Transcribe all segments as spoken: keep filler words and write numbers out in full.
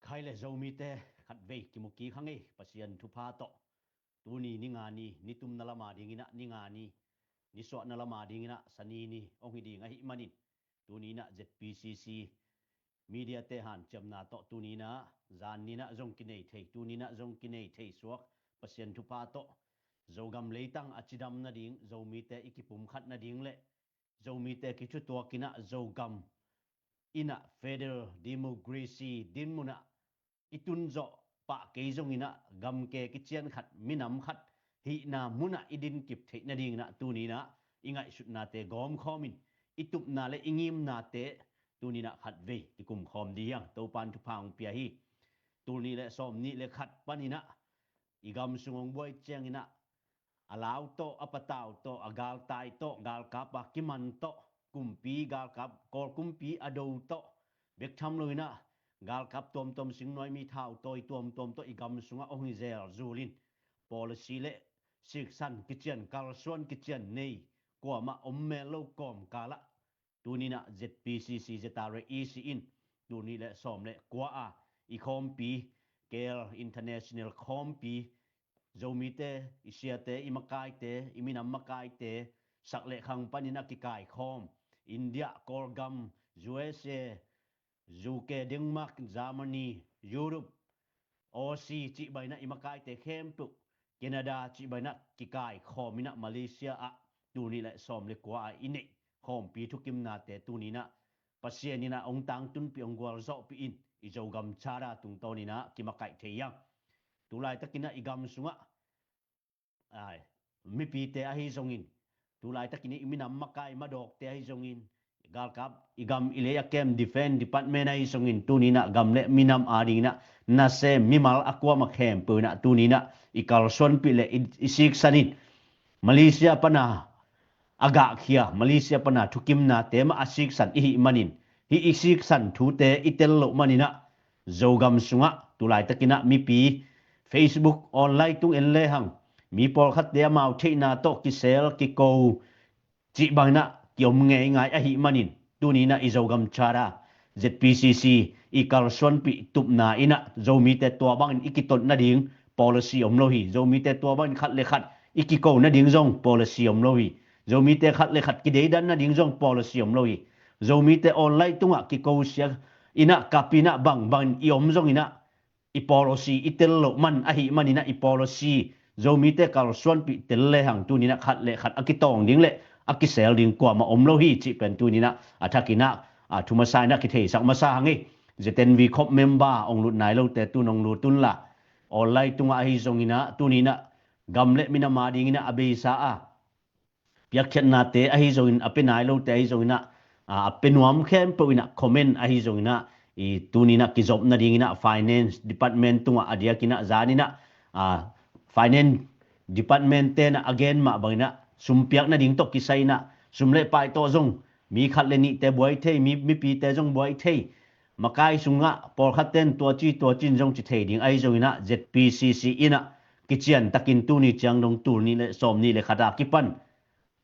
Hai le Zomite khatvei kimu kik hang ei, Pasian thupha tawh. Tuni ni nga ni, ni tumna lama dinginah ni nga ni, ni suahna lama dinginah Sani ni hong hi ding ahih manin, tuninah Z P C C mediate hanciamna tawh tuninah zan ninah zong kinei thei, tuninah zong kinei thei suak Pasian thupha tawh Zogam leitang a cidam nading, Zomite i kipumkhat nading le Zomite kithutuakinah Zogam inah federal democracy dinmunah i tunzawh pah kei zonginah gamke kician khat, minam khat hihna munah i dinkip theih nadinginah tuninah i ngaihsutnate gawmkhawmin, i tupna le i ngimnate tuninah khatvei kikumkhawm ding hi hang. Topan thupha hong pia hi. Tul nih le sawm nih le khat paninah i gam sung hong buai cianginah a lau tawh, a patau tawh, a galtai tawh, galkap a kiman tawh, kumpi, galkap, Kawl kumpi a do tawh, bek tham loinah galkap tuamtuam, singnuai mi thau tawi tuamtuam tawh i gam sungah hong hi zel zulin, policy le siksan kician, kalsuan kician nei kuamah om mel lo kawmkalah tuninah Z P C C, Z R A E C in tul nih le sawm le kua a i khawmpi, Kel International khawmpi, Zomite, i siate, i makaite, i minam makaite, sak le khang panin a kikaikhawm, India, Kawlgam, U S A, U K, Denmark, Germany, Europe, Aussie cih bainah i makaite khempeuh, Canada cih bainah kikaikhawminah Malaysia ah tul nih le sawm le kua a i neih khawmpi thukimnate tuninah Pasian inah hong tangtunpih, hong gualzawhpih in, i Zogam Charter tungtawninah kimakaih thei hi hang. Tulaitakinah i gam sungah ai, mipite ahi zongin, tulaitakin i minam makai madawkte ahi zongin, galkap, i gam i lei a kem, Defense Department ahi zongin, tuninah gam le minam adinginah nasem mimal a kuamah khempeuh inah tuninah i kalsuanpih le i, i siksanin, Malaysia pana a gahkhia, Malaysia pana thukimnate mah a siksan i hih manin, hih i siksan thute i tel loh maninah Zogam sungah tulaitakinah mipi Facebook online tung en lehang, mi pawlkhatte amau theihna tawh kisel kiko cih banginah kiom ngeingai ahih manin, tuninah i Zogam Charter, Z P C C i kalsuanpih tupna inah Zomite tua bangin i kitot nading policy om lo hi. Zomite tua bangin khat le khat i kiko nading zong policy om lo hi. Zomite khat le khat kideidan nading zong policy om lo hi. Zomite online tungah kiko sia inah, kapinah, bangbangin i om zonginah i policy i tel loh man ahih maninah i policy, Zomite kalsuanpih tel lehang tuninah khat le khat a kitawng ding le a kisel ding kuamah om lo hi cih pen tuninah a thakinah a thu masa inah kitheisak masa hang hi. Z N V khop member hong lut nai lote tun hong lut unla, online tungah ahi zonginah tuninah gam le minam adinginah a beisa a piakkhiatnate ahi zongin, a pia nai lote ahi zonginah, a, a pia nuam khempeuh inah comment ahi zonginah, i tuninah kizop nadinginah Finance Department tungah a diakinah zaninah, a, Finance Department tenah a gen mah banginah sum piak nading tawh kisai inah sum le pai tawh zong mi khat le nihte buai thei, mi, mipite zong buai thei, makai sungah pawlkhatten tuaci tuacin zong ci thei ding ahi zonginah Z P C C inah kiciantakin tuni ciang dong tul nih le sawm nih le khat a kipan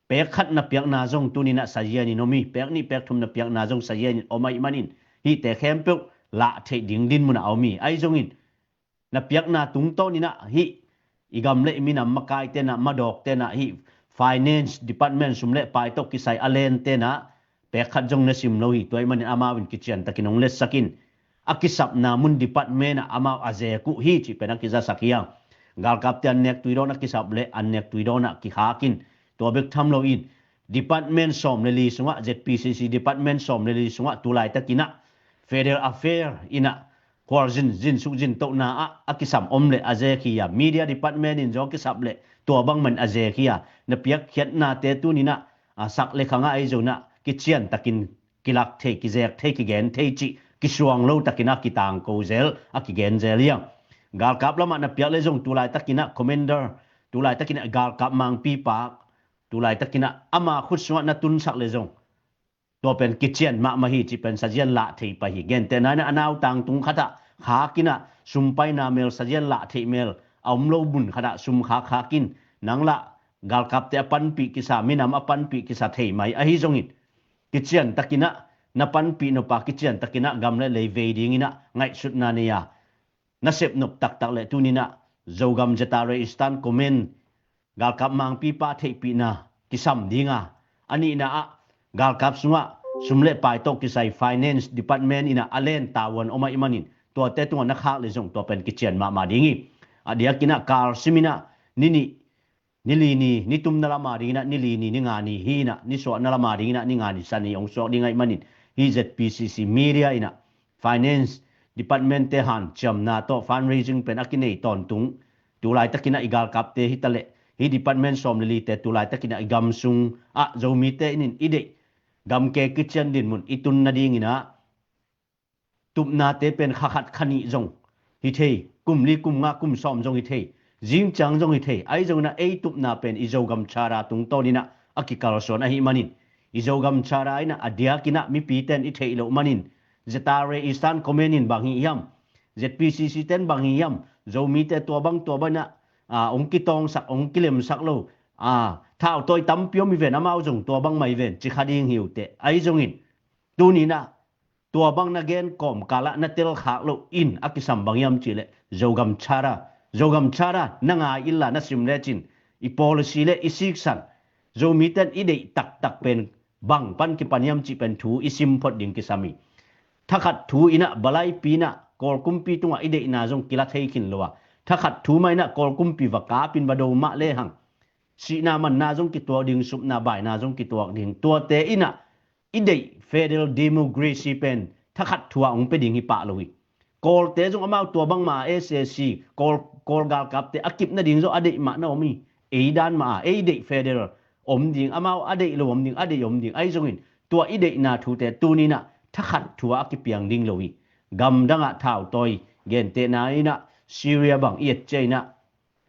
pek khat na piakna zong tuninah sazianin om hi, pek nih pek thum na piakna zong sazianin om ahih manin hihte khempeuh lah theih ding dinmunah a om hi. Ahi zongin na piakna tungtawninah hih i gam le i minam makai tenah, madawk tenah, hih Finance Department sum le pai tawh kisai a len tenah pek khat zong na sim lo hi. Tua ahih manin amau in kiciantakin hong letsakin a kisapna mun department ah amau a zek uh hi cih pen a kizasak hi hang. Galkapte an nek tuidawn a kisap le an nek tuidawn ah kikhakin, tua bek tham loin department sawm le li sungah, Z P C C department sawm le li sungah tulaitakinah Federal Affair inah khualzin, zinsuk zintohna ah a kisam om le a zek hi a, Media Department in zong a kisap le tua bangman a zek hi a, na piakkhiatnate tuninah a sak le khangah ahi zonah kiciantakin kilak thei, kizek thei, kigen thei cih kisuang lo takinah kitangko zel, a kigen zel hi hang. Galkap lamah na piak le zong tulaitakinah commander, tulaitakinah galkap mangpipa, tulaitakinah ama khut sungah na tunsak le zong tua pen kician mahmah hi cih pen sazian lah thei pah hi. Gentehna inah a nautang tung khatah khakinah sumpaina mel, sazian lah theih mel a om lo mun khatah sum khak khakin, nang lah galkapte a panpih kisa, minam a panpih kisa thei mai ahi zongin kiciantakinah na panpih nop a kiciantakinah gam le lei vei dinginah ngaihsutna nei a, nasep nop taktak le tuninah Zogam Zeta Re Eastern Command galkap mangpipa theihpihna kisam dinga, a nihna ah galkap sungah sum le pai tawh kisai finance department inah a len tavuan om ahih manin tuate tungah na khak le zong tua pen kician mahmah ding hi. A diakinah kalsiminah ni nih, ni li ni, ni tumna lama dinginah ni li ni, ni nga ni hinah ni suahna lama dinginah ni nga ni sa ni hong suak ding ahih manin hih Z P C C media inah finance department te hanciamna tawh fundraising pen a kinei tawntung tulaitakinah i galkapte hitaleh hih department sawm le lite tulaitakinah i gam sungah Zomite inin i deih gamke kician dinmun i tun nadinginah tupnate pen kha khat kha nih zong hi thei, kum li kum nga kum sawm zong hi thei, zingciang zong hi thei. Ahi zonginah ei tupna pen i Zogam Charter tungtawninah a kikalsuan ahih manin i Zogam Charter inah a diakinah mipite in i theih loh manin Zeta Re Eastern Command in bang hi hiam, Z P C C te in bang hi hiam, Zomite tua bang tua bang inah hong kitawngsak hong kilemsak lo, thautawi tampi om hi ven, amau zong tua bang mah hi ven ci kha ding hi uh teh. Ahi zongin tuninah tua bang na gen kawmkalah na telkhak loh in a kisam bang hiam cihleh Zogam Charter, Zogam Charter na ngai inla na sim lecin i policy le i siksan Zomite in i deih taktak pen bang pan kipan hiam cih pen thu i sim phot ding kisam hi. Thakhat thu inah balaipi inah Kawl kumpi tungah i deihna zong kila thei khin lo a, thakhat thu mah inah Kawl kumpi va kapin va do mah lehang sihna manna zong kituak ding, supna baina zong kituak ding. Tuate inah i deih federal democracy pen thakhat thu-a hong pia ding hi pah lo hi. Kawlte zong amau tua bangmah a S A C, Kawl, Kawl galkapte a kip nading zong a deih mah na om hi. Ei dan mah a, ei deih federal om ding, amau a deih lo om ding, a deih om ding. Ahi zongin tua i deihna thute tuninah thakhat thu-a a kipiang ding lo hi. Gamdangah thautawi gentehna inah Syria bang i et ciah inah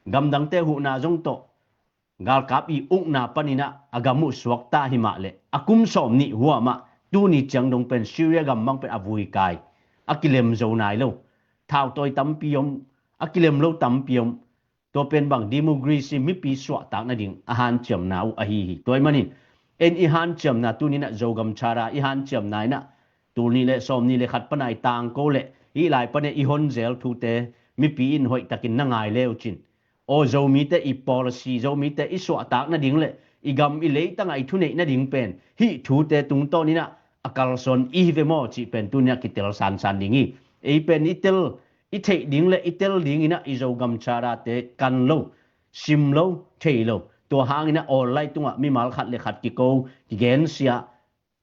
gamdangte huhna zong tawh galkap i ukna paninah a gam uh suakta hi mah le a kum sawm nih huamah tuni ciang dong pen Syria gam bang pen a vuikai, a kilem zo nai lo. Thautawi tampi om, a kilem lo tampi om. Tua pen bang democracy mipi suahtak nading a hanciamna uh ahi hi. Tua ahih manin en i hanciamna tuninah Zogam Charter i hanciamna inah tul nih le sawm nih le khat pana i tangko le hih lai pana i honzel thute mipi in hoihtakin na ngai le uh cin. Aw Zomite i policy, Zomite i suahtak nading le i gam i leitangah i thuneih nading pen hih thute tungtawninah a kalsuan i hi ve maw cih pen tuninah kitel sansan ding hi. Ei pen i tel, i theih ding le i tel dinginah i Zogam Charter te kan lo, sim lo, thei lo. Tua hanginah online tungah mimal khat le khat kiko, kigensia,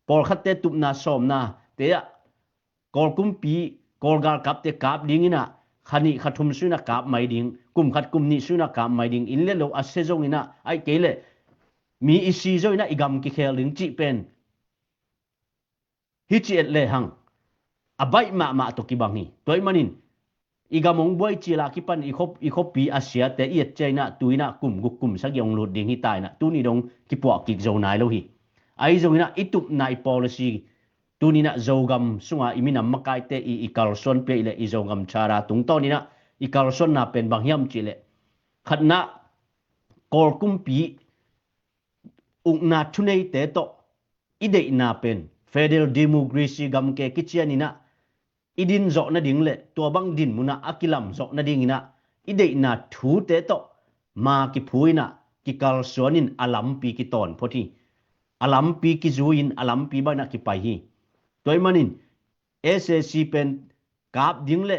pawlkhatte tupna sawmna te ah Kawl kumpi, Kawl galkapte kap dinginah kha nih kha thum suinah kap mai ding, kum khat kum nih suinah kap mai ding, inn le lo a sia zonginah, aih kei le mi i si zonginah i gam kikhel ding cih pen hi ci et lehang a baih mahmah tawh kibang hi. Tua ahih manin i gam hong buai cila kipan i khop, i khopi a siate i et ciah inah tu inah kum guk kum sagih hong lut ding hi ta inah tuni dong kipuah kik zo nai lo hi. Ahi zonginah i tupna i policy tuninah Zogam sunga i minam makaite i, i kalsuan pia i le i Zogam Charter tungtawninah i kalsuanna pen bang hiam cih le khatna Kawl kumpi ukna thuneite tawh i deihna pen federal democracy gamke kicianinah i din zawh nading le tua bang din munah a kilam zawh nadinginah i deihna thute tawh ma kiphu inah kikalsuanin a lampi kitawn phot hi. A lampi kizui-in a lampi banah kipai hi. Tua ahih manin S A C pen kap ding le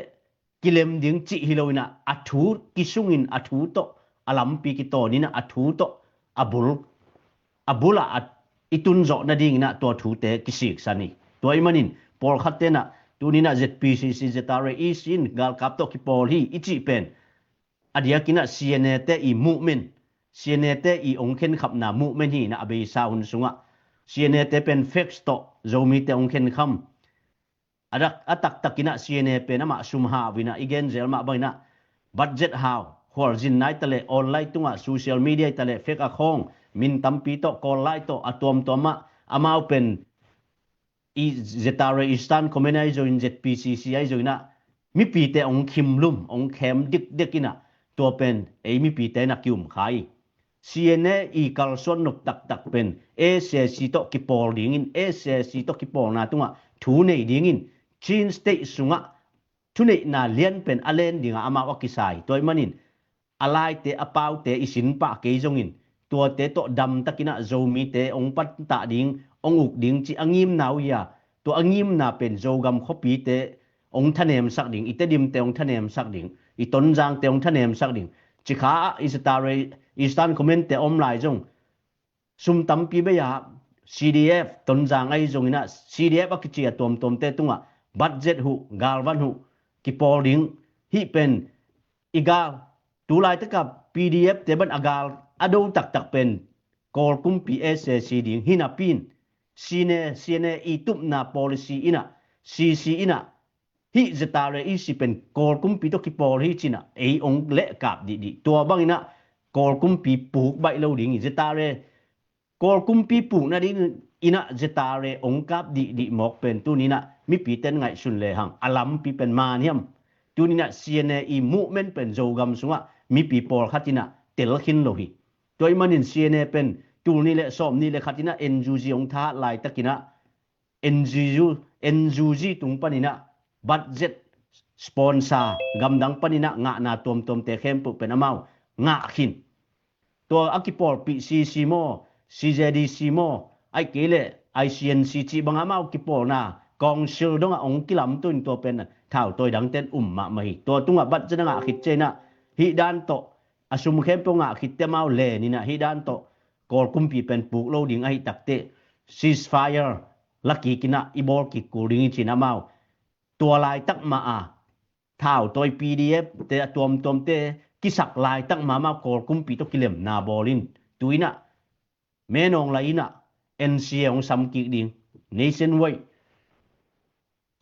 kilem ding cih hi loinah a thu kisungin a thu tawh a lampi kitawninah a thu tawh a bul, a bulah a i tun zawh nadinginah tua thute kisiksan hi. Tua ahih manin pawlkhat tenah tuninah Z P C C, Zeta Re East in galkap tawh kipawl hi i cih pen a diakinah C N A te i movement, C N A te i hong khenkhapna movement hi inah a beisa hun sungah C N A te pen fax tawh Zomite hong khenkham. A dak, a taktakinah C N A pen amah sum hau inah i genzel mah banginah budget hau, khualzin nai taleh online tungah social media i taleh fax a khawng min tampi tawh Kawl lai tawh a tuamtuamah amau pen i Zeta Re Eastern Command ahi zoin Z P C C ahi zoinah mipite hong khimlum hong khem dikdek inah tua pen ei mipite inah kium kha hi. C N A i kalsuan nop taktak pen S A C tawh kipawl dingin, S A C tawh kipawlna tungah thu nei dingin Chin State sungah thuneihna lianpen a len dingah amau a kisai. Tua ahih manin a laite a paute i sin pah kei zongin tuate tawh damtakinah Zomite hong pantah ding, hong uk ding cih a ngimna uh hi a, tua a ngimna pen Zogam khuapite hong thanemsak ding, i Tedimte hong thanemsak ding, i Tonzangte hong thanemsak ding. Cikha ah i ZRA Eastern Command-te a om lai zong sum tampi bei a, CDF Tonzang ahi zonginah CDF a kici a tuamtuamte tungah budget huh, galvan huh kipawl ding. Hih pen i gal, tu laitakah PDF-te bang a gal a do taktak pen Kawl kumpi SAC ding hi napi in CNA, CNA i tupna policy inah, CC inah, hih ZRA EC pen Kawl kumpi tawh kipawl hi cinah ei hong lehkap dihdih. Tua banginah Kawl kumpi puk baih lo ding hi. ZRA Kawl kumpi puk nading inah ZRA hong kap dihdih mawk pen tuninah mipite in ngaihsun lehang a lampi pen man hiam? Tuninah CNA i movement pen Zogam sungah mipi pawlkhat inah tel khin lo hi. Tua ahih manin CNA pen tul nih le sawm nih le khat inah NUG hong thahat laitakinah NUG, NUG tung paninah budget, sponsor, gamdang paninah ngahna tuamtuamte khempeuh pen amau ngah khin. Tua a kipawlpih CC maw, CZDC maw, ahih kei leh ICNC cih bang amau kipawlna council dongah hong kilamto in tua pen thautawi dangte in um mahmah hi. Tua tungah budget a ngah khit cianginah hih dan tawh a sum khempeuh ngah khit teh amau leninah hih dan tawh Kawl kumpi pen puk lo ding ahih takteh ceasefire la kikinah i bawl kik kul ding hi cin amau tua laitak mah a thautawi PDF-te a tuamtuamte kisak laitak mah amau Kawl kumpi tawh kilemna bawl in. Tu inah Min Aung Hlaing inah NCA hong sam kik ding, nationwide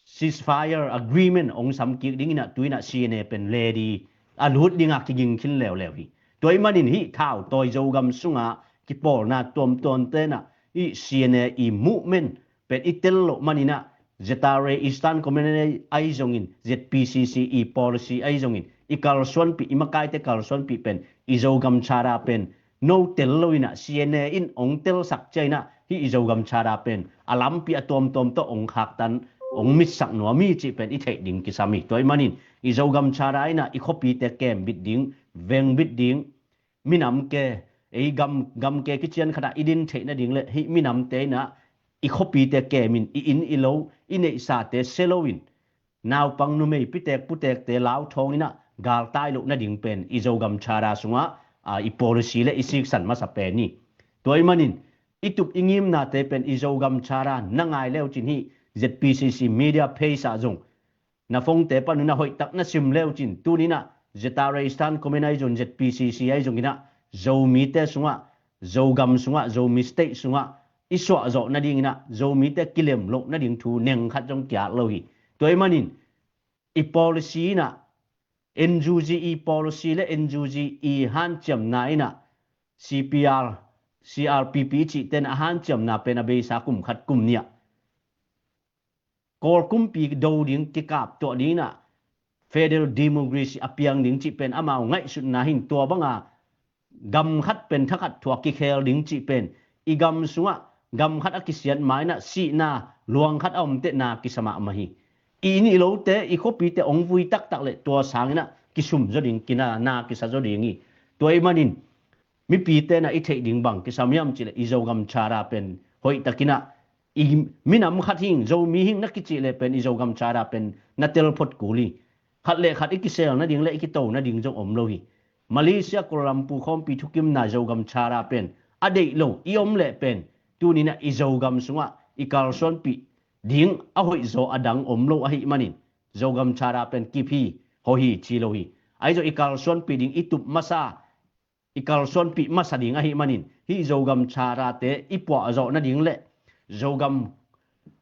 ceasefire agreement hong sam kik ding inah tu inah CNA pen ready a lut dingah kiging khin leuleu hi. Tua ahih manin hih thautawi Zogam sungah kipawlna tuamtuamte inah hih CNA i movement pen i tel loh maninah ZRA Eastern Command ahi zongin, ZPCC i policy ahi zongin, i kalsuanpih, i makaite kalsuanpih pen i Zogam Charter pen no tel lo inah CNA in hong telsak cianginah hih i Zogam Charter pen a lampi a tuamtuam tawh hong khaktan, hong mitsak nuam hi cih pen i theih ding kisam hi. Tua ahih manin i Zogam Charter inah i khuapite kembit ding, vengbit ding, minam ke, ei gam, gam ke kician khatah i din theih nading le hih minamte inah i khuapite kemin i inn i lo, i neihsate sia loin naupang numei pitek putekte lauthawng inah galtai loh nading pen i Zogam Charter sungah a, i policy le i siksan masa pen hi. Tua ahih manin i tup i ngimnate pen i Zogam Charter na ngai leucin hih ZPCC media page ah zong na phone-te pan un a hoihtak na sim leucin tuninah ZRA Eastern Command ahi zong, ZPCC ahi zonginah Zomite sungah, Zogam sungah, Zomi State sungah i suahzawh nadinginah Zomite kilem loh nading thu neng khat zong kiat lo hi. Tua ahih manin i policy inah NUG i policy le NUG i hanciamna inah CPR, CRPP i cihte in a hanciamna pen a beisa kum khat kum nih ah Kawl kumpi do ding, kikaptuah ding inah federal democracy a piang ding cih pen amau ngaihsutna hi in. Tua banga gam khat pen thakhat thuak kikhel ding cih pen i gam sungah gam khat a kisiat ma inah sihna luang khat a omteh na kisa mahmah hi. I inn i lote, i khuapite hong vui taktak le tua sanginah kisum zaw ding, kina na kisa zaw ding hi. Tua ahih manin mipite inah i theih ding bang kisam hiam cih leh i Zogam Charter pen hoihtakinah i minam khat hing, Zomi hing na kicih leh pen i Zogam Charter pen na tel phot kul hi. Khat le khat i kisel nading le i kito nading zong om lo hi. Malaysia Kuala Lumpur khawmpi thukimna Zogam Charter pen a deih lo i om leh pen tuninah i Zogam sungah i kalsuanpih ding a hoihzaw a dang om lo ahih manin Zogam Charter pen kip hi, hoih hi ci lo hi. Ahi zong i kalsuanpih ding i tup masa, i kalsuanpih masa ding ahih manin hih Zogam Charter-te i puahzawh nading le Zogam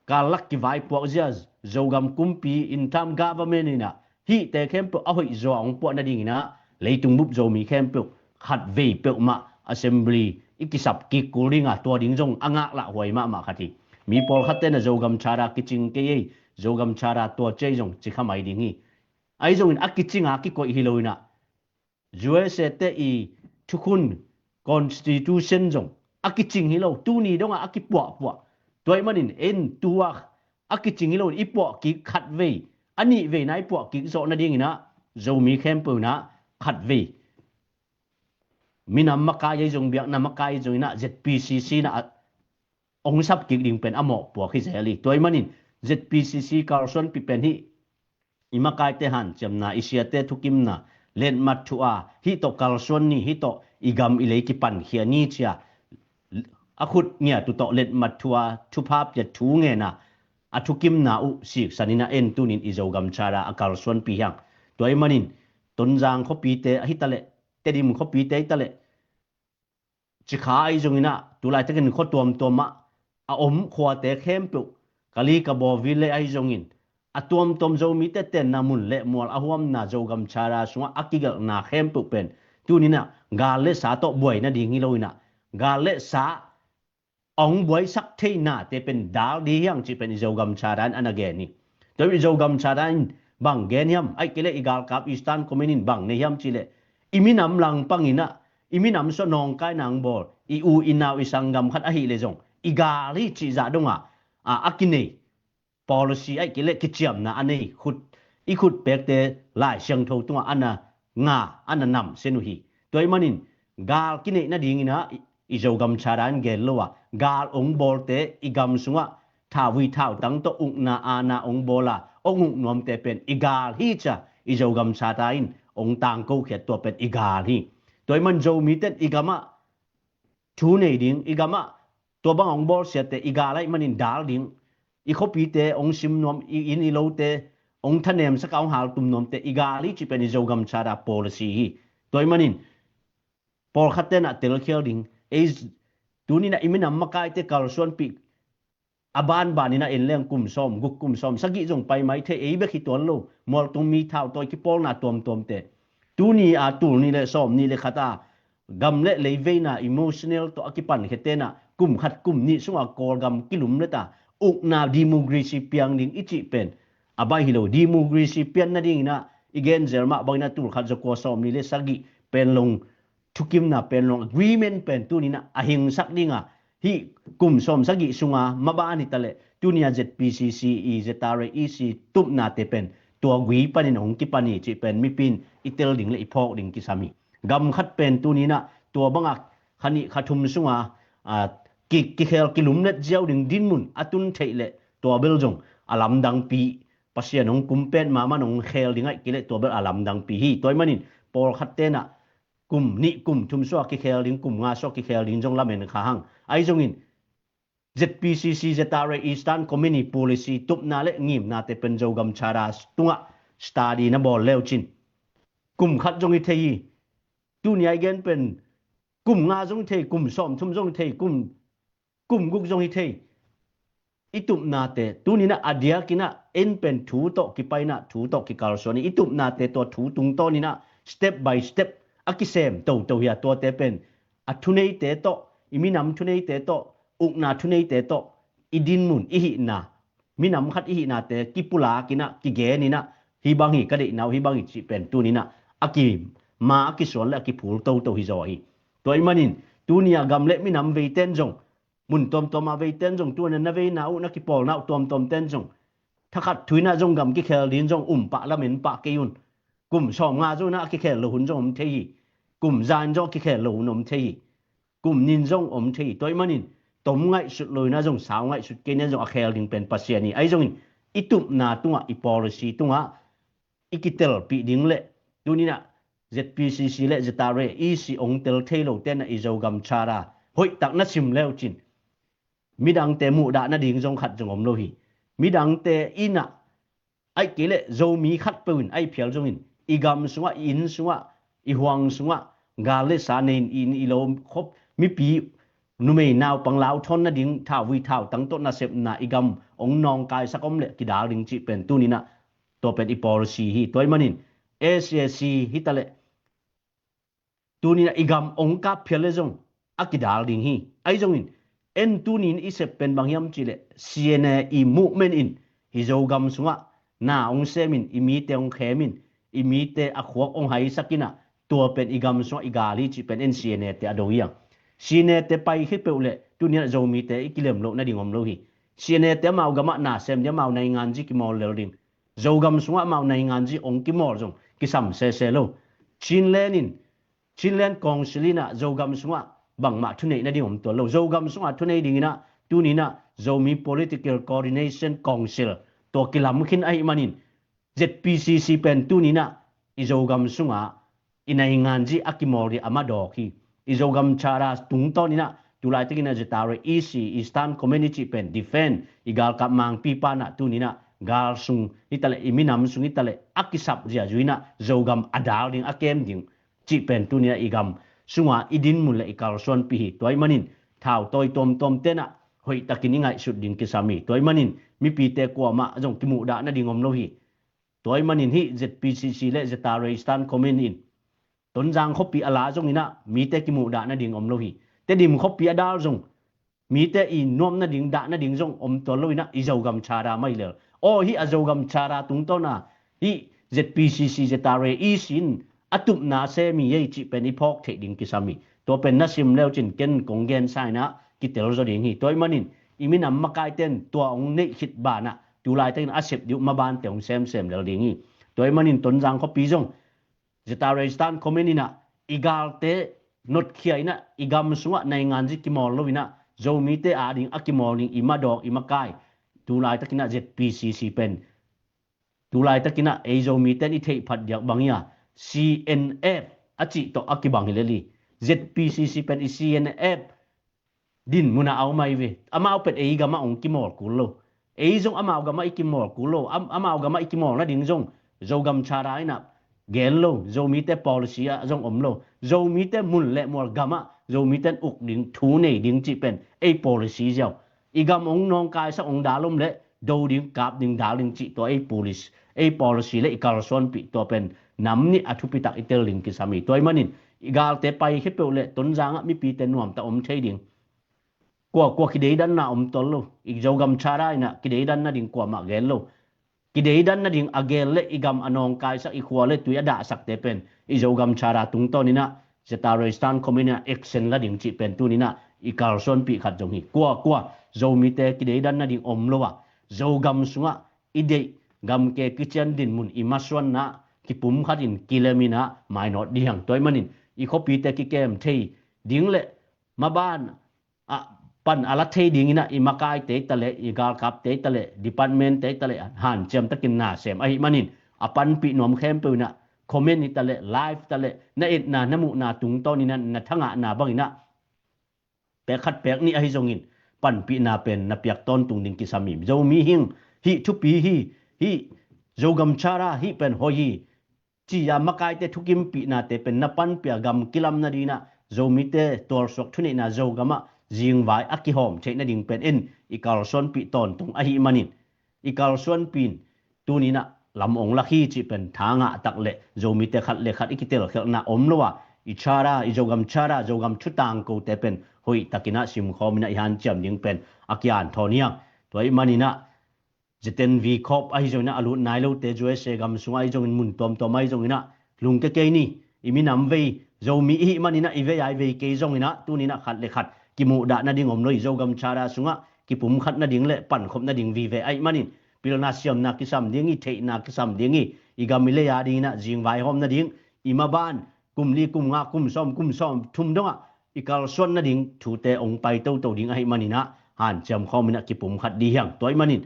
kallak kivaipuak zia, Zogam kumpi, interim government inah hihte khempeuh a hoihzaw a hong puah nadinginah leitung bup Zomi khempeuh khatvei peuhmah assembly i kisap kik kul dinga tua ding zong a ngaklah huai mahmah khat hi. Mi pawlkhatte inah Zogam Charter kicing kei ei, Zogam Charter tua cei zong ci kha mai ding hi. Ahi zongin a kicinga kikoih hi lo inah U S A te i thukhun constitution zong a kicing hi lo, tuni dongah a kipuahpuah. Tua ahih manin en tua a kicing hi lo in i puah kik khatvei a nih veina i puah kik zawh nadingin ah Zomi khempeuh in ah khat vei minam makai ahi zong, biakna makai ahi zongin ah Z P C C in ah ong sap kik ding pen a mawh puak hi zel hi. Tua ahih manin Z P C C kalsuanpih pen hih i makaite hanciamna, i siate thukimna, letmat thu a hih tawh kalsuan ni, hih tawh i gam i lei kipankhia ni ci a, a khut ngiat uh tawh letmat thu a thupha pia, thu ngen a, a thukimna uh siksan in ah en tunin i Zogam Charter a kalsuanpih hi hang. Tua ahih manin Tonzang khuapite ahi taleh, Tedim khuapite ahi taleh, Cikha ahi zongin ah, tu laitakin khua tuamtuam ah a om khuate khempeuh, Kali Kabaw Village ahi zongin, a tuamtuam Zomite tenna mun le mual a huamna Zogam Charter sungah a kigelhna khempeuh pen tunin ah gal le sa tawh buai nading hi lo in ah, gal le sa a ong buaisak theihnate pen dal ding hi hang cih pen i Zogam Charter in a na gen hi. Tua i Zogam Charter in bang gen hiam, ahih kei leh i galkap Eastern Command in bang nei hiam cih leh, i minam langpang in ah, i minam sungah nawngkaina ong bawl, i u i nau i sanggam khat ahih leh zong i gal hi cih zah dong a, a, a kinei policy ahih kei leh kiciamna a nei, khut, i khut pekte Lai Siangtho tungah a na nga, a na namsian uh hi. Tua ahih manin gal kineih nadingin ah i, i Zogam Charter in gen lo a, gal ong bawlte, i gam sungah thauvui thautang tawh ukna aana ong bawl a ong uk nuamte pen i gal hi ci a, i Zogam Charter in ong tangkokhiat, tua pen i gal hi. Tua ahih man Zomite in i gamah thu nei ding, i gamah tua bang ong bawlsiate i gal ahih manin dal ding, i khuapite ong sim nuam, i inn i lote ong thanemsak a ong haltum nuamte i gal hi cih pen i Zogam Charter policy hi. Tua ahih manin pawlkhatte in ah telkhial ding, ei, tunin ah i minam makaite kalsuanpih a banban in ah en leng kum sawm guk, kum sawm sagih zong pai mai thei, ei bek hi tuan lo, mualtung mi thau tawi kipawlna tuamtuamte. Tuni a tul nih le sawm nih le khat a gam le lei veina emotional tawh a kipankhiate in ah kum khat kum nih sungah Kawlgam kilumlet a, ukna democracy piang ding i cih pen a baih hi lo. Democracy pian nadingin ah i gen zel mah bangin ah tul khat za kua sawm nih le sagih Panglong thukimna, Panglong agreement pen tunin ah a hingsak ding a, hih kum sawm sagih sunga maban hi taleh, tuni a Z P C C, i Z R A, E C tupnate pen tua gui panin hong kipan hi cih pen mipi in i tel ding le i phawk ding kisam hi. Gam khat pen tunin ah tua bang a kha nih kha thum sunga, a, ki, kikhel kilumlet ziau ding dinmun a tun theih leh tua bel zong a lamdangpi, Pasian hong kum pet mahmah in hong khel ding ahih kei leh tua bel a lamdangpi hi. Tua ahih manin pawlkhatte in ah kum nih kum thum sungah kikhel ding, kum nga sungah kikhel ding zong lamen kha hang. Ahi zongin Z P C C, Z R A, Eastern Command i policy tupna le ngimnate pen Zogam Charter tungah study na bawl le uh cin, kum khat zong hi thei hi. Tuni a i gen pen kum nga zong hi thei, kum sawm thum zong hi thei, kum kum guk zong hi thei. I tupnate tunin ah a diakin ah en pen thu tawh kipaina, thu tawh kikalsuan hi. I tupnate tua thu tungtawnin ah step by step a kisem toto hi a, tuate pen a thuneite tawh, i minam thuneite tawh, ukna thuneite tawh i dinmun, i hihna, minam khat i hihnate kipulakin ah, kigenin ah, hih bang hi ka deihna uh, hih bang hi cih pen tunin ah a kima a kisuan le a kiphul toto hi zaw hi. Tua ahih manin tuni a gam le minam veite in zong, mun tuamtuam a veite in zong, tuni a na veina uh, na kipawlna uh tuamtuamte in zong, thakhat thu in ah zong gam kikhel ding zong um pah, lamen pah kei un. Kum sawm nga zong in ah a kikhel lo hun zong om thei hi. Kum za in zong a kikhel lo hun om thei hi. Kum nih in zong om thei hi. Tua ahih manin tom ngaihsut lo in ah zong, sau ngaihsut kei in ah zong a khel ding pen Pasian hi. Ahi zongin i tupna tungah, i policy tungah i kitelpih ding le, tunin ah Z P C C le Z R A, E C ong tel thei lote in ah i Zogam Charter hoihtak na sim le uh cin, midangte muhdah nading zong khat zong om lo hi. Midangte in ah, ahih kei leh Zomi khatpeuh in, ahih phial zongin, i gam sungah, i inn sungah, i huang sungah gal le sa nei in, i inn i lo khop, mipi numei naupang lauthawn nading thauvui thautang tawh nasepna, i gam ong nawngkaisak om leh kidal ding cih pen tunin ah tua pen i policy hi. Tua ahih manin S A C hi taleh, tunin ah i gam ong kap phial le zong a kidal ding hi. Ahi zongin en tunin i sep pen bang hiam cih leh, C N A i movement in hih Zogam sungah na ong semin, i mite ong khemin, i mite a khuak ong haisakin ah, tua pen i gam sungah i gal hi cih pen en C N A te a do hi hang. C N A te pai khit peuh leh tunin ah Zomite i kilem loh nading om lo hi. C N A te amau gamah na sem ding, amau naingan zi kimawl lel ding. Zogam sungah amau nainganzi ong kimawl zong kisam sese lo. Chinland in, Chinland Council inah Zogam sungah bangmah thuneih nading om tuan lo. Zogam sungah thuneih dinginah tuninah Zomi Political Coordination Council tua kilam khin ahih manin, Z P C C pen tuninah i Zogam sungah i nainganzi a kimawl ding a madawk hi. I Zogam Charter tungtawninah tulaitakinah Z R A E C, Eastern Command i cih pen defend, i galkap mangpi panah tuninah galsung hitaleh i minam sung hitaleh a kisap ziazuinah Zogam a dal ding a kem ding cih pen tuninah i gam sunga i dinmun le i kalsuanpih hi. Tua ahih manin thautawi tuamtuam tenah hoihtakin i ngaihsut ding kisam hi. Tua ahih manin mipite kuamah zong kimuhdah nading om lo hi. Tua ahih manin hih Z P C C le Z R A Eastern Command in Tonzang khuapi a la zonginah mite kimuhdah nading om lo hi. Tedim khuapi a dal zong mite i nuam nading dah nading zong om tuan loinah i Zogam Charter mah hi lel. Aw, hih a Zogam Charter tungtawna hih Z P C C, Z R A E C in a tupna sem hi ei cih pen i phawk theih ding kisam hi. Tua pen na sim leucin ken kong gensa inah kitel zaw ding hi. Tua ahih manin i minam makaite in tua hong neih khit banah tulaitakin a sep ding uh mabante hong semsem lel ding hi. Tua ahih manin Tonzang khuapi zong Z R A Eastern Command inah i galte notkhia inah i gam sungah nainganzi kimawl loinah Zomite ading a kimawl ding i madawk i makai tulaitakinah Z P C C pen tulaitakinah ei Zomite in i theihphat diak bang hi a, C N F a cih tawh a kibang hi lel hi. Z P C C pen i C N F dinmunah a om ahi ve. Amau pen ei gamah hong kimawl kul lo. Ei zong amau gamah i kimawl kul lo. Am, amau gamah i kimawl nading zong Zogam Charter inah gen lo. Zomite policy ah zong om lo. Zomite mun le mual gamah Zomite in uk ding, thu nei ding cih pen ei policy ziau. I gam hong nawngkaisak hong dal om leh do ding, kap ding, dal ding cih tua ei policy, ei policy le i kalsuanpih tua pen nam nih a thupitak i tel ding kisam hi. Tua ahih manin i galte paikhia peuh le Tonzangah mipite nuamta om thei ding. Kuakua kideidanna om tuan lo. I Zogam Charter inah kideidan nading kuamah gen lo. Kideidan nading a gel le i gam a nawngkaisak, i khua le tui a dahsakte pen i Zogam Charter tungtawninah Z R A Eastern Command inah action la ding cih pen tuninah i kalsuanpih khat zong hi. Kuakua Zomite kideidan nading om lo a, Zogam sungah i deih gamke kician dinmun i masuanna kipum khatin kileminah mainawt dihang. Tua ahih manin i khuapite kikem thei ding le maban a pan a la thei dinginah i makaite taleh, i galkapte taleh, departmentte taleh hanciamtakin na sem ahih manin a panpih nuam khempeuh inah comment hi taleh, live taleh, na etna na muhna tungtawninah na thangahna banginah pek khat pek nih ahi zongin panpihna pen na piak tawntung ding kisam hi. Zomi hing, hih thupi hi, hih Zogam Charter hih pen hoih hi ci-a makaite thukimpihnate pen na panpih a gam kilam nadinginah Zomite tualsuak thuneihna Zogamah zingvai a kihawm theih nading pen en i kalsuanpih tawntung ahih manin i kalsuanpih in tuninah lam ong lak hi cih pen tha ngahtak le Zomite khat le khat i kitelkhialhna om lo a, i Charter, i Zogam Charter, Zogam thutangkote pen hoihtakinah simkhawminah i hanciam ding pen a kianthawn hi hang. Tua ahih maninah Zeten V Corp ahi zonginah a lut nai lote U S A gam sungah ahi zongin mun tuamtuam ahi zonginah lungke kei ni. I minam vei Zomi ihih maninah i vei ai vei kei zonginah tuninah khat le khat kimuhdah nading om lo hi. Zogam Charter sungah kipumkhat nading le pankhop nading vive ahih manin pilna siamna kisam ding hi, theihna kisam ding hi. I gam i lei a dinginah zingvai hawm nading, i maban kum li kum nga kum sawm kum sawm thum dongah i kalsuan nading thute ong pai toto ding ahih maninah hanciam khawminah kipumkhat dih hiang. Tua ahih manin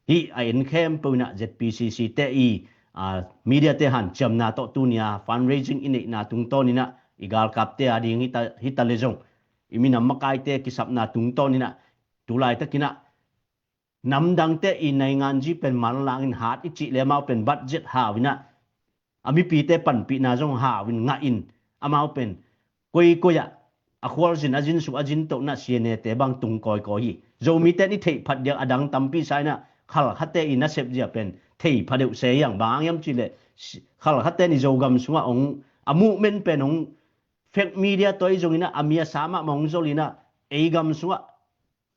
hih a en khempeuh inah Z P C C te i, a, mediate hanciamna tawh tunia fundraising i neihna tungtawninah i galkapte a ding hita, hita le zong i minam makaite kisapna tungtawninah tulaitakinah namdangte i nainganzi pen manlangin hat i cih le amau pen budget hau inah a mipite panpihna zong hau in ngah in amau pen koikoi ah a khualzin a zinsuk a zintohna C N A te bang tung kawikawi hi. Zomite in i theihphat diak a dang tampi sa inah khalkhate i nasep zia pen theihpha deuh se hiang. Bang hang hiam cih le khalkhate in i Zogam sungah ong a movement pen ong fake media tawh i zonginah a mi a sa mahmah ong zol inah ei gam sungah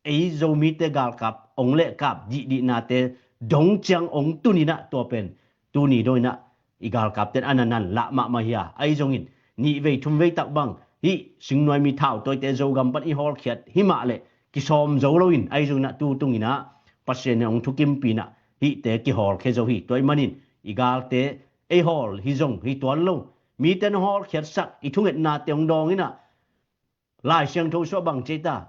ei Zomite galkap ong lehkap dihdihnate dong ciang ong tuninah tua pen tuni donginah i galkapten a nanan lah mahmah hi a, ahi zongin nih vei thum vei tak bang hih singnuai mi thau tawite Zogam pan i hawlkhiat himah le kisawm zo loin ahi zonginah tu tunginah Pasian in ong thukimpinah hihte kihawlkhia zo hi. Tua ahih manin i galte ei hawl hi zong hi tuan lo. Mite na hawlkhiatsak i thungetnate hong dawng in ah, Lai Siangtho sung ah bang ci ta,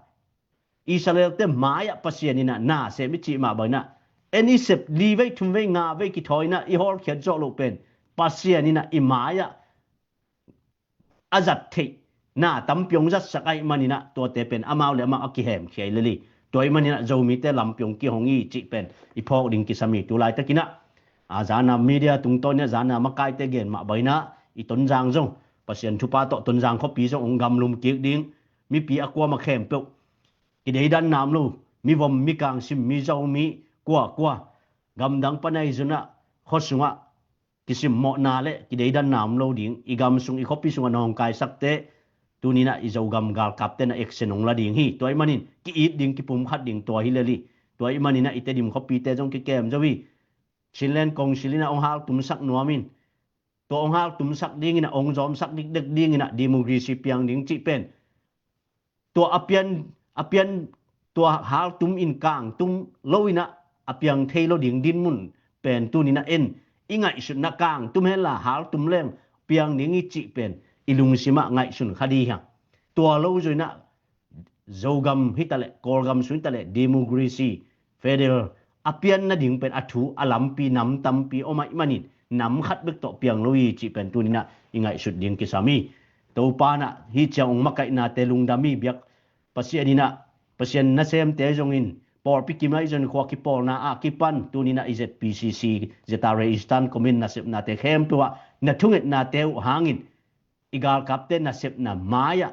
Israelte mai-ah Pasian in ah na sem i cih mah bang in ah, en i sep li vei thum vei nga vei kithawi in ah i hawlkhiat zawh loh pen Pasian in ah i mai-ah a zat theih na tampi hong zatsak ahih manin ah, tuate pen amau le amau a kihemkhia hi lel hi. Tua ahih manin ah Zomite lampi hong kihong hi cih pen i phawk ding kisam hi. Tu laitakin ah, a, zan a media tungtawn in ah, zan a makaite gen mah bang in ah, i Tonzang zong, Pasian thupha tawh Tonzang khuapi zong hong gamlum kik ding, mipi a kuamah khempeuh, kideidanna om lo, mivom, mikangsim, mizo, mi kuakua, gamdang pan ahi zong ah, khua sungah kisimmawhna le kideidanna om lo ding, i gam sung i khuapi sungah na hong kaisakte, tuni in ah i Zogam galkapte na action hong la ding hi. Tua ahih manin ki-it ding, kipumkhat ding tua hi lel hi. Tua ahih manin ah i Tedim khuapite zong kikem zo hi. Chinland Council in ah hong haltumsak nuam in, tua hong haltumsak ding in ah, hong zawmsak dikdek ding in ah, democracy piang ding cih pen, tua a pian, a pian, tua haltum in kangtum lo in ah, a piang thei lo ding dinmun pen tuni in ah en, i ngaihsutna kangtum hen la haltum leng piang ding hi cih pen i lungsim ah ngaihsun kha ding hi hang. Tua lo zaw in ah Zogam hi ta leh, Kawlgam sung hi ta leh, democracy, federal a pian nading pen a thu a lampi nam tampi om ahih manin, nam khat bek tawh piang lo hi cih pen tuni in ah i ngaihsut ding kisam hi. Topa in ah hih ciang hong makaihnate lungdam hi. Biak Pasian in ah, Pasian nasemte zong in, pawlpi kim ahi zong in, khua kipawlna a kipan tuni in ah i Z P C C, Z R A Eastern Command nasepnate khempeuh ah na thungetnate uh hangin, i galkapte nasepna mai-ah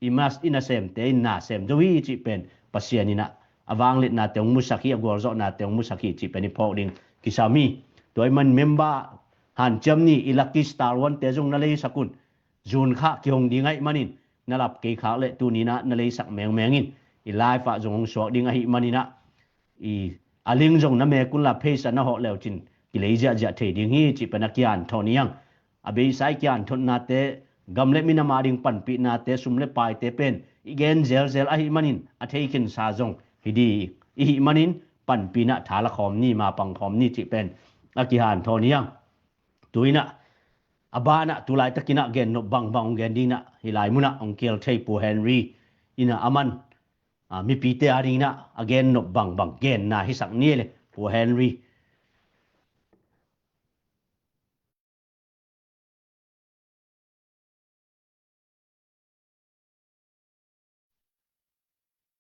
i mas, i nasemte in na sem zo hi cih pen Pasian in ah a vangliatnate hong musak hi, a gualzawhnate hong musak hi cih pen i phawk ding kisam hi. Tua ahih man member hanciam ni, i Lucky Star One-te zong na leisak un. Zun kha kihong ding ahih manin, na lap kei khak leh tuni in ah na leisak mengmeng in. I live ah zong hong suak ding ahih manin ah, i, a link zong na mek un la, page ah na hawh leu cin kilei ziahziah thei ding hi cih pen a kihanthawn hi hang. A beisa i kihanthawnate, gam le minam a ding panpihnate, sum le paite pen i gen zelzel ahih manin, a thei khinsa zong hi ding i hih manin, panpih in ah tha la khawm ni, ma pang khawm ni cih pen a kihanthawn hi hang. Tu in ah, a ban ah tu laitakin ah gennop bangbang hong gen ding in ah, hih lai mun ah hong kihel thei Pu Henry in ah, aman, a, mipite a ding in ah a gennop bangbang genna hisak ni le, Pu Henry.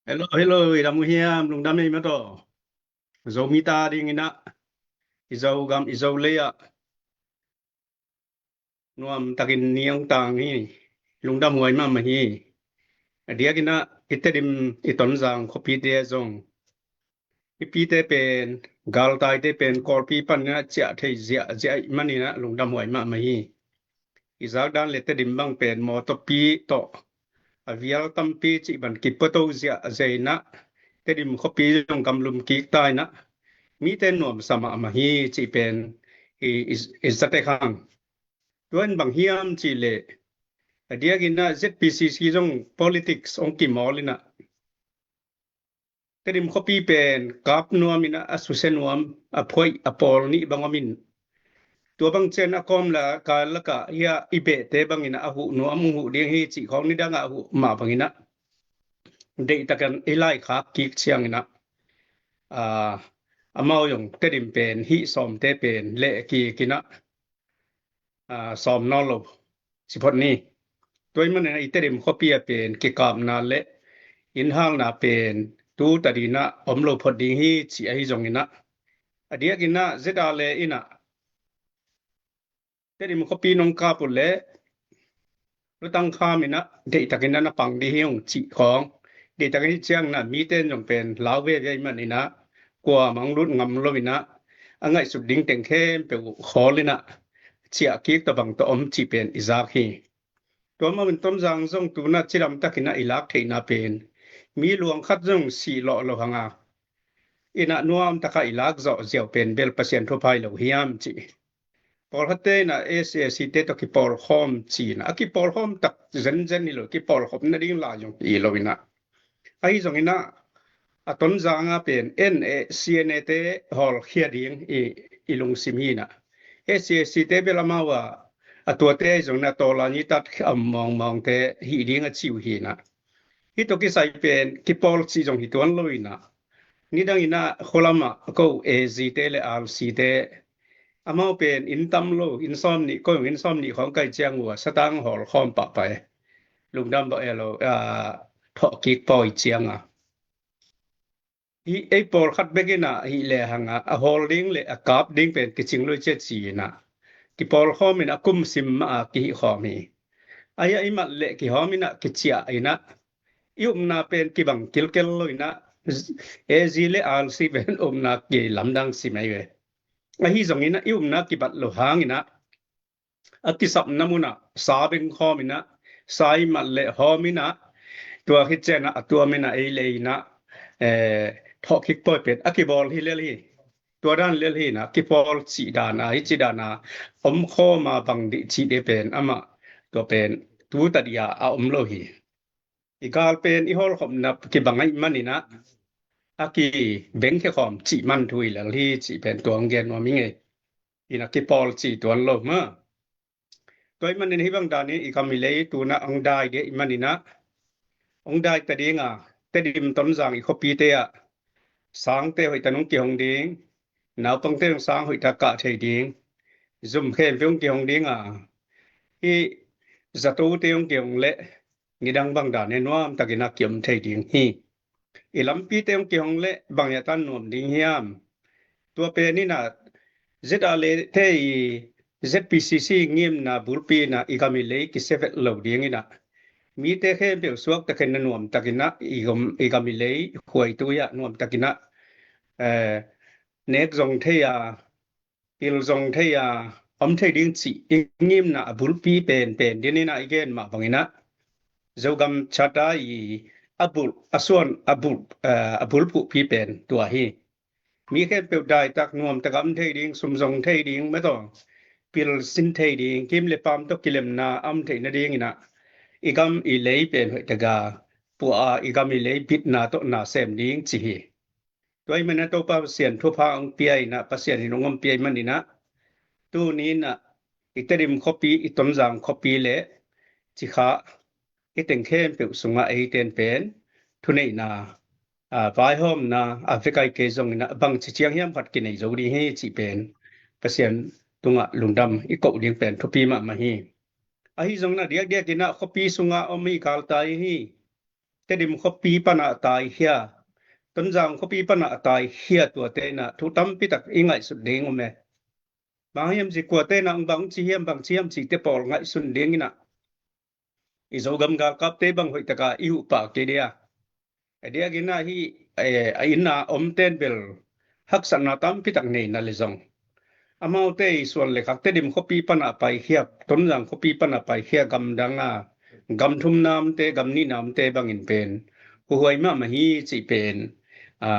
Hello, hello, i dam uh hiam, lungdam ei maw taw. Zomite a ding in ah, i Zogam, i Zolei ah nuam takin ni hong tang hi. Lungdam huai mahmah hi. A diakin ah i Tedim, i Tonzang khuapite zong, i pite pen, galtaite pen Kawlpi pan in ah ciah thei ziahziah ahih manin ah lungdam huai mahmah hi. I zakdan le Tedim bang pen mawtawpi tawh a vial tampi cih bang kipuato ziahziah in ah, Tedim khuapi zong gamlum kik ta in ah, mite nuamsa mahmah hi cih pen i, i, i za tek hang. Tua in bang hiam cih leh, a diakin ah Z P C C zong politics hong kimawl in ah, Tedim khuapi pen kap nuam in ah, a susia nuam, a phuaih, a pawl nih bang om in, tua bang ciang a kawm le a kal lakah hiah i behte bang in ah a huh nuam, hong huh ding hi cih khawng nidang ah a huh mah bang in ah, deihtakin i laikhak kik ciang in ah, aa, amau zong Tedim pen hih sawmte pen leh kik in ah, aa, sawm nawn lo ci phot ni. Tua ahih manin ah i Tedim khuapi ah pen kikapna le innhalna pen tu tadin ah om lo phot ding hi cih ahi zongin ah, a diakin ah Z R A in ah Tedim khuapi nong kap uh leh lutang kham in ah, deihtakin ah na pang ding hi hong cih khawng. Deihtakin hi ciangin ah mite in zong pen lau veve ahih manin ah, kuamah hong lut ngam lo in ah, a ngaihsut ding teng khempeuh uh khawl in ah, ciah kik tawh bang tawh om cih pen i zak hi. Tua mah bangin Tonzang zong tu in ah cidam takin ah i lak theihna pen, mi luang khat zong sih lawh lo hang a, in ah nuam takin i lak zawh ziau pen bel Pasian thupha hi lo hiam cih. Pawlkhatte in ah S A C te tawh kipawlkhawm ci in ah, a kipawlkhawm tak zenzen hi lo, kipawlkhop nading lai zong hi lo in ah. Ahi zongin ah, a Tonzang a pen N A C N A te hawlkhia ding i, i lungsim hi inah, S C S C te bel amau a, a tuate zong na tawlan i tat a mawngmawngte hih ding a ci uh hi inah, hih tawh kisai pen kipawl cih zong hi tuan lo inah, nidang inah khualam ah ko A Z te le R C te amau pen inn tam lo, inn sawm nih, ko inn sawm nih khawng kai ciang uh a satang hawl khawm pahpah e. Lungdam bawh e lo, a, thawhkik pawi ciang a. Hih ei pawlkhat bek inah hih lehang a, a hawl ding le a kap ding pen kicing lo i cia ci inah, kipawl khawm inah kum sim mah a kihih khawm hi. Ahi a i mat le kihawm inah kiciah inah, i upna pen kibang kilkel lo inah, A Z le R C pen upna kilamdang si mai ve. Ahi zong inah i upna kibat lo hang inah, a kisapna munah sa beng khawm inah, sa i mat le hawm inah, tua khit cianah a tuam inah ei le inah, eh, thawhkik pawi pen a kibawl hi lel hi. Tua dan lel hi inah, kipawl cih dan a, hi cih dan a om khawm a bang dih cih dih pen amah tua pen tu ta dih a, a om lo hi. I gal pen i hawlkhopna kibang ahih man inah, a kibengkhia khawm cih man thu hi lel hi cih pen tua hong gen nuam ing ei. Inah kipawl cih tuan lo mah. Tua ahih man inah hih bang dan in i gam i lei tu inah hong dai dih ahih man inah, hong dai ta ding a, Tedim Tonzang i khuapite ah sangte hoih ta nong kihong ding, naupangte hong sang hoih ta kah thei ding, zum khempeuh hong kihong ding a, hih zatote hong kihong le nidang bang dan e nuam takin a kiom thei ding hi. I lampite hong kihong le bang hiatan nuam ding hiam? Tua pen inah Z R A te i Z P C C ngimna bulpi inah i gam i lei kisia vet lo ding inah, mite khempeuh suak takin a nuam takin a i gam, i gam i lei khuaitu ah nuam takin a, eh, nek zong thei a, pil zong thei a, om thei ding cih i ngimna a bulpi pen pen din inah i gen mah bang inah Zogam Charter i a bulh, a suan a bulh, eh, a bulphuhpi pen tua hi. Mi khempeuh daitak nuamtak a om thei ding, sum zong thei ding, mataw pil sin thei ding, kim le pam tawh kilemna a om theih nading inah i gam i lei pen hoih tak a pua a, i gam i lei bitna tawh na sem ding ci hi. Tua ahih man inah Topa Pasian thupha hong pia inah, Pasian in hong ompia ahih man inah, tuni inah i Tedim khuapi, i Tonzang khuapi le Cikha, i teng khempeuh sungah eiten pen thuneihna, a, vaihawmna a vekai kei zong inah bangci ciang hiam khat kinei zo ding hi cih pen Pasian tungah lungdam i koh ding pen thupi mahmah hi. Ahi zong inah diakdiak inah khuapi sungah om i galtai hi. Tedim khuapi panah taikhia, Tonzang khuapi panah taikhia tuate inah thu tampi tak i ngaihsut ding om e. Bang hiam ci kuate inah bang ci hiam, bang ci hiam cihte pawl ngaihsun ding inah, i Zogam galkapte bang hoih taka i huh pah kei dia. A diak inah hih, eh, a inn a omten bel haksatna tampi tak nei na le zong, amaute i suan le khak Tedim khuapi panah paikhia, Tonzang khuapi panah paikhia gamdang a, gam thumna omte, gam nihna omte bangin pen huhuai mahmah hi cih pen, a,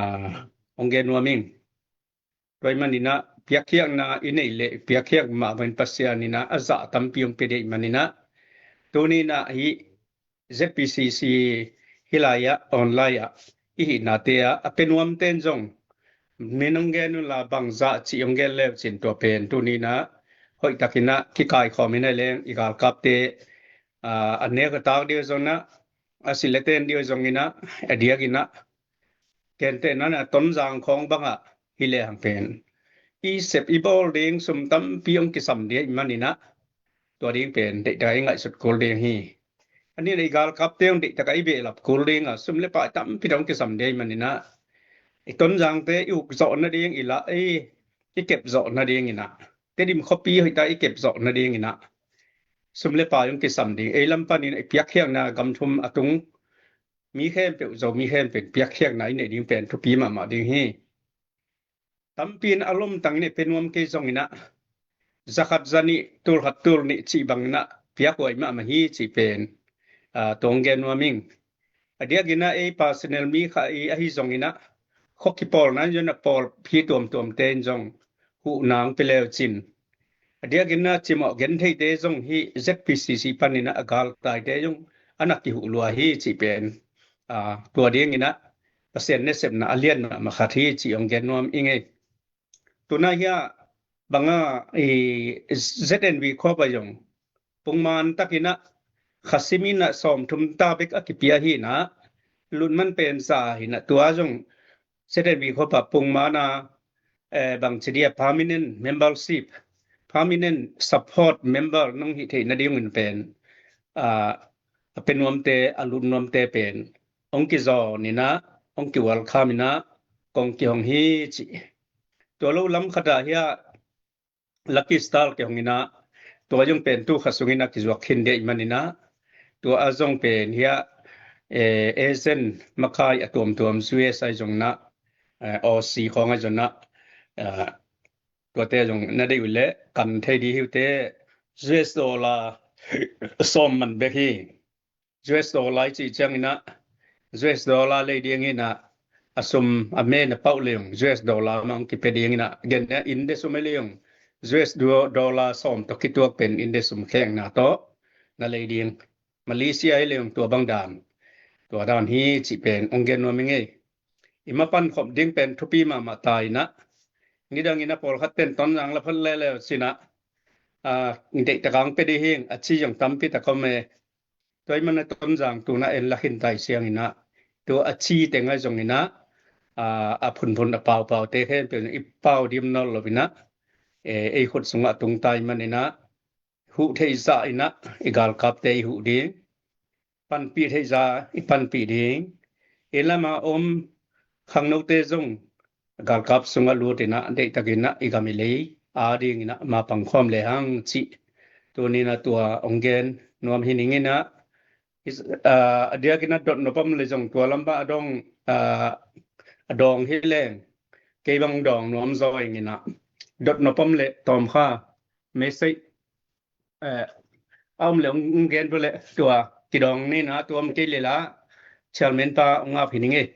hong gen nuam ing. Tua ahih man inah piakkhiakna i neih leh piakkhiak mah bangin Pasian inah a zah tampi hong pia dih ahih man inah, tuni inah hih Z P C C hih lai-ah online-ah i hihnate ah a pia nuamten zong min hong gen unla bangzah cih hong gen leu cin tua pen tuni inah hoih tak inah kikaikhawm inah leng i galkapte, a, a nek a tak dih uh zong inah, a silh a ten dih uh zong inah, a diak inah gentehna inah Tonzang khawng bangah hi lehang pen i sep i bawl ding sum tampi hong kisam dih ahih man inah tua ding pen deihtak a i ngaihsut kul ding hi. A nih inah i galkapte hong deihtak a i behlap kul ding a, sum le pai tampi tak hong kisam dih ahih man inah i Tonzangte i uk zawh nading, i la, i, i kep zawh nading inah, Tedim khuapi hoih tak a i kep zawh nading inah sum le pai hong kisam ding, ei lam panin i piakkhiakna gam thum a tung mi khempeuh, Zomi khempeuh in piakkhiakna i neih ding pen thupi mahmah ding hi. Tampi in a lomtang in i pia nuam kei zong inah, za khat za nih, tul khat tul nih cih bang inah piakhuai mahmah hi cih pen, a, tua hong gen nuam ing. A diak inah ei personal mi khat i ahi zong inah, khua kipawlna in zong inah pawlpi tuamtuamte in zong huhna hong pia leu cin, a diak inah cimawh gentheite zong hih Z P C C pan inah a galtaite zong a na kihuh lua hi cih pen, a, tua ding inah Pasian nasepna a lian mahmah khat hi cih hong gen nuam i ngei. Tuna hiah banga i Z N V khawpa zong pungman takinah khasim inah sawmthum ta bek a kipia hinah lutman pen sa hinah tua zong Z N V khawpa pungmana eh, bangci dia permanent membership, permanent support member nong hih theih nadingin pen ah, a pe nuamte, a lut nuamte pen hong kizawn inah, hong ki-welcome inah kong kihong hi ci. Tua lo lam khatah hiah Lucky Star kihong inah tua zong pen tu kha sung inah kizuak khin deh ih man inah tua a zong pen hiah eh, agent makai a tuamtuam U S ai zong inah eh, Aussie khawng ai zong inah eh, tuate zong na deih uh leh kan thei dih hi uh teh U S dollar sawm man bek hi. U S dollar i cih ciang inah U S dollar lei ding inah a sum a me na pauh lei ung U S dollar mah hong kipia ding inah gen inah India sum ei lei ung U S do- dollar sawm tawh kituak pen India sum khekna tawh na lei ding. Malaysia ei lei ung tua bang dan tua dan hi cih pen hong gen nuam i ngei. I mapan khop ding pen thupi mahmah ta inah nidang inah pawlkhat pen Tonzang la phot lele uh cinah ah, deihtak ang pe dih hing a ci zong tampi tak om e. Tua ih mana Tonzang tuna en la khin tai siang inah tua a ci teng ai zong inah ah, a phunphun a paupau te khempeuh i pau dim nawl lo inah eh, ei khut sungah a tung tai man inah huh theih zah inah i galkapte i huh ding, panpih theih zah i panpih ding, i lama om khangnote zong galkap sungah lut inah deihtak inah i gam i lei a ding inah mapang khawm le hang cih tuni inah tua hong gen nuam hi ning inah i- ah, a diak inah dot nop om le zong tua lam bah a dong ah, a dawng hi leng kei bang dawng nuam zaw ing inah dot nop om le tawm kha message eh, a om le hong gen tua le tua kidawng ni na tua om kei le la chairman pa hong ap hi ning ei.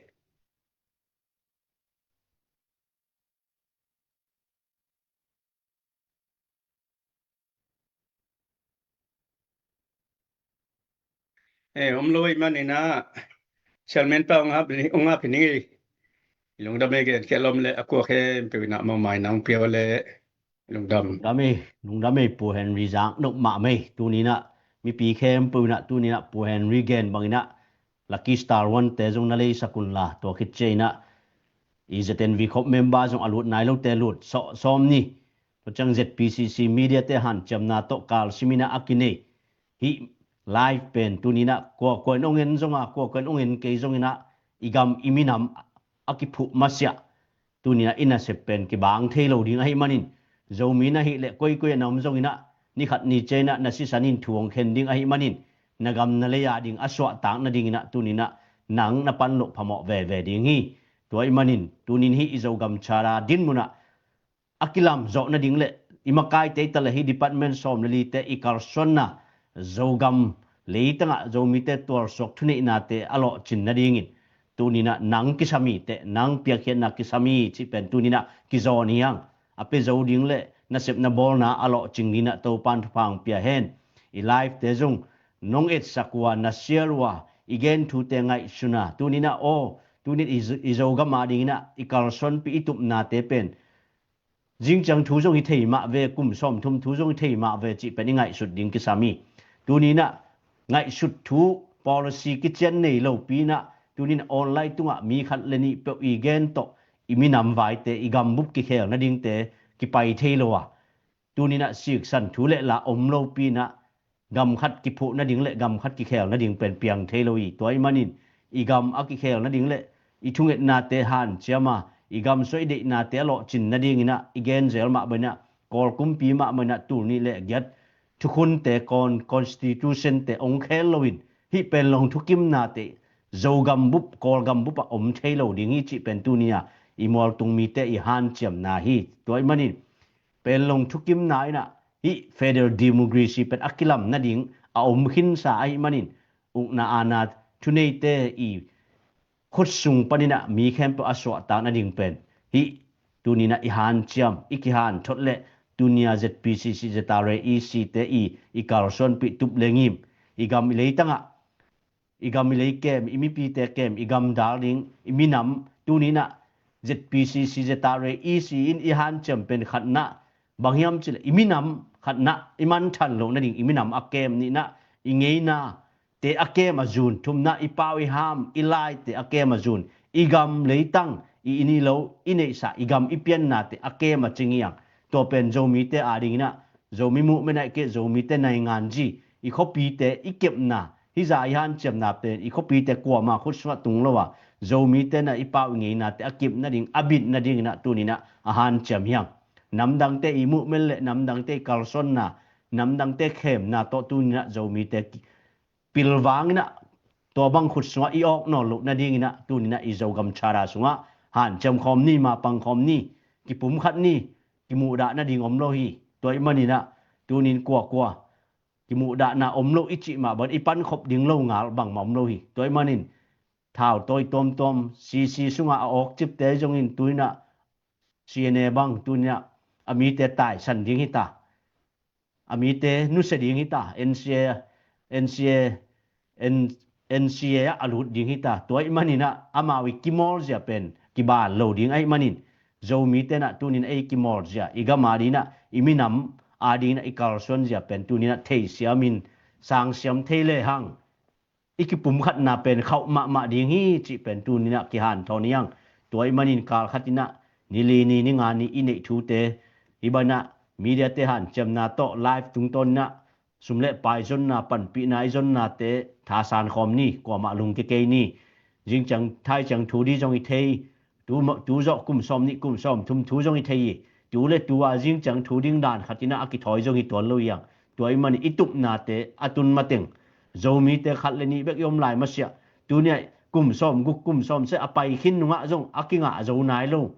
Eh, om lo ih man inah chairman pa hong ap, hong ap hi ning ei. Lungdam ei gen khial om le a kua khempeuh inah mawmai nang piau le lungdam. Lungdam ei, lungdam ei Pu Henry zak nop mah mei. Tuni inah mipi khempeuh inah tuni inah Pu Henry gen bang inah Lucky Star One te zong na leisak un la tua khit ciah inah i Z N V khop member zong a lut nai lote lut sawm ni. Tua ciang Z P C C media te hanciamna tawh kalsim inah a kinei hih live pen tuni inah kua kua in hong en zonga kua kua in hong en kei zong inah i gam i minam a kiphuh masiah tuni inah i nasep pen kibang thei lo ding ahih manin Zomi na hih leh koikoi a na om zong inah ni khat ni ciah inah na sisan in thu hong khen ding ahih manin na gam na lei a ding a suahtak nading inah tuni inah nang na pan loh phamawh veve ding hi. Tua ih manin tuni in hih i Zogam Charter dinmun ah a kilam zawh nading le i makaite i ta le hih department sawm le lite i kalsuanna Zogam leitangah Zomite tualsuak thuneihnate a lawhcin nadingin tuni inah nang kisam hi teh nang piakkhiatna kisam hi cih pen tuni inah kizawn hi hang. A pia zo ding le nasepna bawlna a lawhcing ding inah Topan thupha hong pia hen. I live te zong nong etsak uh a na share uh a i gen thute ngaihsun a tuni inah aw tuni in i Zo- i Zogam a ding inah i kalsuanpih i tupnate pen zingciang thu zong hi thei mah ve, kum sawmthum thu zong hi thei mah ve cih pen i ngaihsut ding kisam hi. Tuni inah ngaihsut thu policy kician nei lopi inah tuni in online tungah mi khat le nih peuh i gen tawh i minam vaite i gambup kikhel nadingte kipai thei lo a tuni inah siksan thu le la om lopi inah gam khat kiphuh nading le gam khat kikhel nading pen piang thei lo hi. Tua ih manin i gam a kikhel nading le i thungetnate hanciam a i gam suah i deihnate a lawhcin nading inah i gen zel mah bang inah Kawl kumpi mah bang inah tul nih le giat thukhunte kon constitution te hong khel loin hih pen long thukimnate Zogam bup Kawlgam bup ah om thei lo ding hi cih pen tuni a i mualtung mite i hanciamna hi. Tua ih manin pen long thukimna inah hih federal democracy pen a kilam nading a om khinsa ahih manin ukna aana thuneite i khutsung paninah mi khempeuh a suahtak nading pen hih tuninah i hanciam i kihanthot le tunia Z P C C, Z R A, E C te i i kalsuanpih tup le ngim i gam i leitangah i gam i lei kem, i mipite kem, i gam dal ding, i minam, tuni in ah Z P C C, Z R A, E C in i hanciam pen khatna, bang hiam cih leh i minam khatna, i manthan loh nading, i minam a kem, nihna, i ngeina te a kem a zun, thumna, i pau i ham, i laite a kem a zun, i gam leitang, i inn i lo, i neihsa, i gam i piannate a kem a cing hi hang. Tua pen Zomite ading in ah, Zomi movement ahih kei leh Zomite nainganzi, i khuapite i kepna, hih zah i hanciamna pen i khuapite kuamah khut sungah tung lo a, Zomite in ah i pau i ngeinate a kep nading, a bit nading in ah tuni in ah a hanciam hi hang. Namdangte i movement le namdangte i kalsuanna, namdangte khemna tawh tuni in ah Zomite ki-, pilvang in ah, tua bang khut sungah i awk nawn loh nading in ah tuni in ah i Zogam Charter sungah hanciam khawm ni, mapang khawm ni, kipumkhat ni, kimuhdah nading om lo hi. Tua ahih manin ah tuni in kuakua kimuhdahna om lo i cih mah bangin i pankhop ding lo ngal bangmah om lo hi. Tua ahih manin thau tawi tuamtuam, C C sungah a awkcipte zongin tuni in ah C N A bang tuni in ah a mite taisan ding hi ta. A mite nusia ding hi ta. N C A, N C A, N-, N C A ah a lut ding hi ta. Tua ahih manin ah amau i kimawlzia pen kibang lo ding ahih manin, Zomite in ah tuni in ah ei kimawlzia, i gam ading in ah, i minam ading in ah i kalsuanzia pen tuni in ah theisiam in, sangsiam thei lehang i kipumkhatna pen khauh mahmah ding hi cih pen tuni in ah kihanthawn hi hang. Tua ahih manin kal khat in ah, ni li ni, ni nga ni i neih thute, hih bang in ah mediate hanciamna tawh live tungtawn in ah sum le pai zonna, panpihna i zonnate thasan khawm ni, kuamah lungkia kei ni. Zingciang, thaiciang thu ding zong hi thei, tu ma-, tu zawh kum sawm nih, kum sawm thum thu zong hi thei hi. Tu le tu a zingciang thu ding dan khat in ah a kithawi zong hi tuan lo hi hang. Tua ahih manin i tupnate a tun mateng, Zomite khat le nih bek i om lai masiah, tuni ah kum sawm guk, kum sawm sagih a pai khin nungah zong a kingah zo nai lo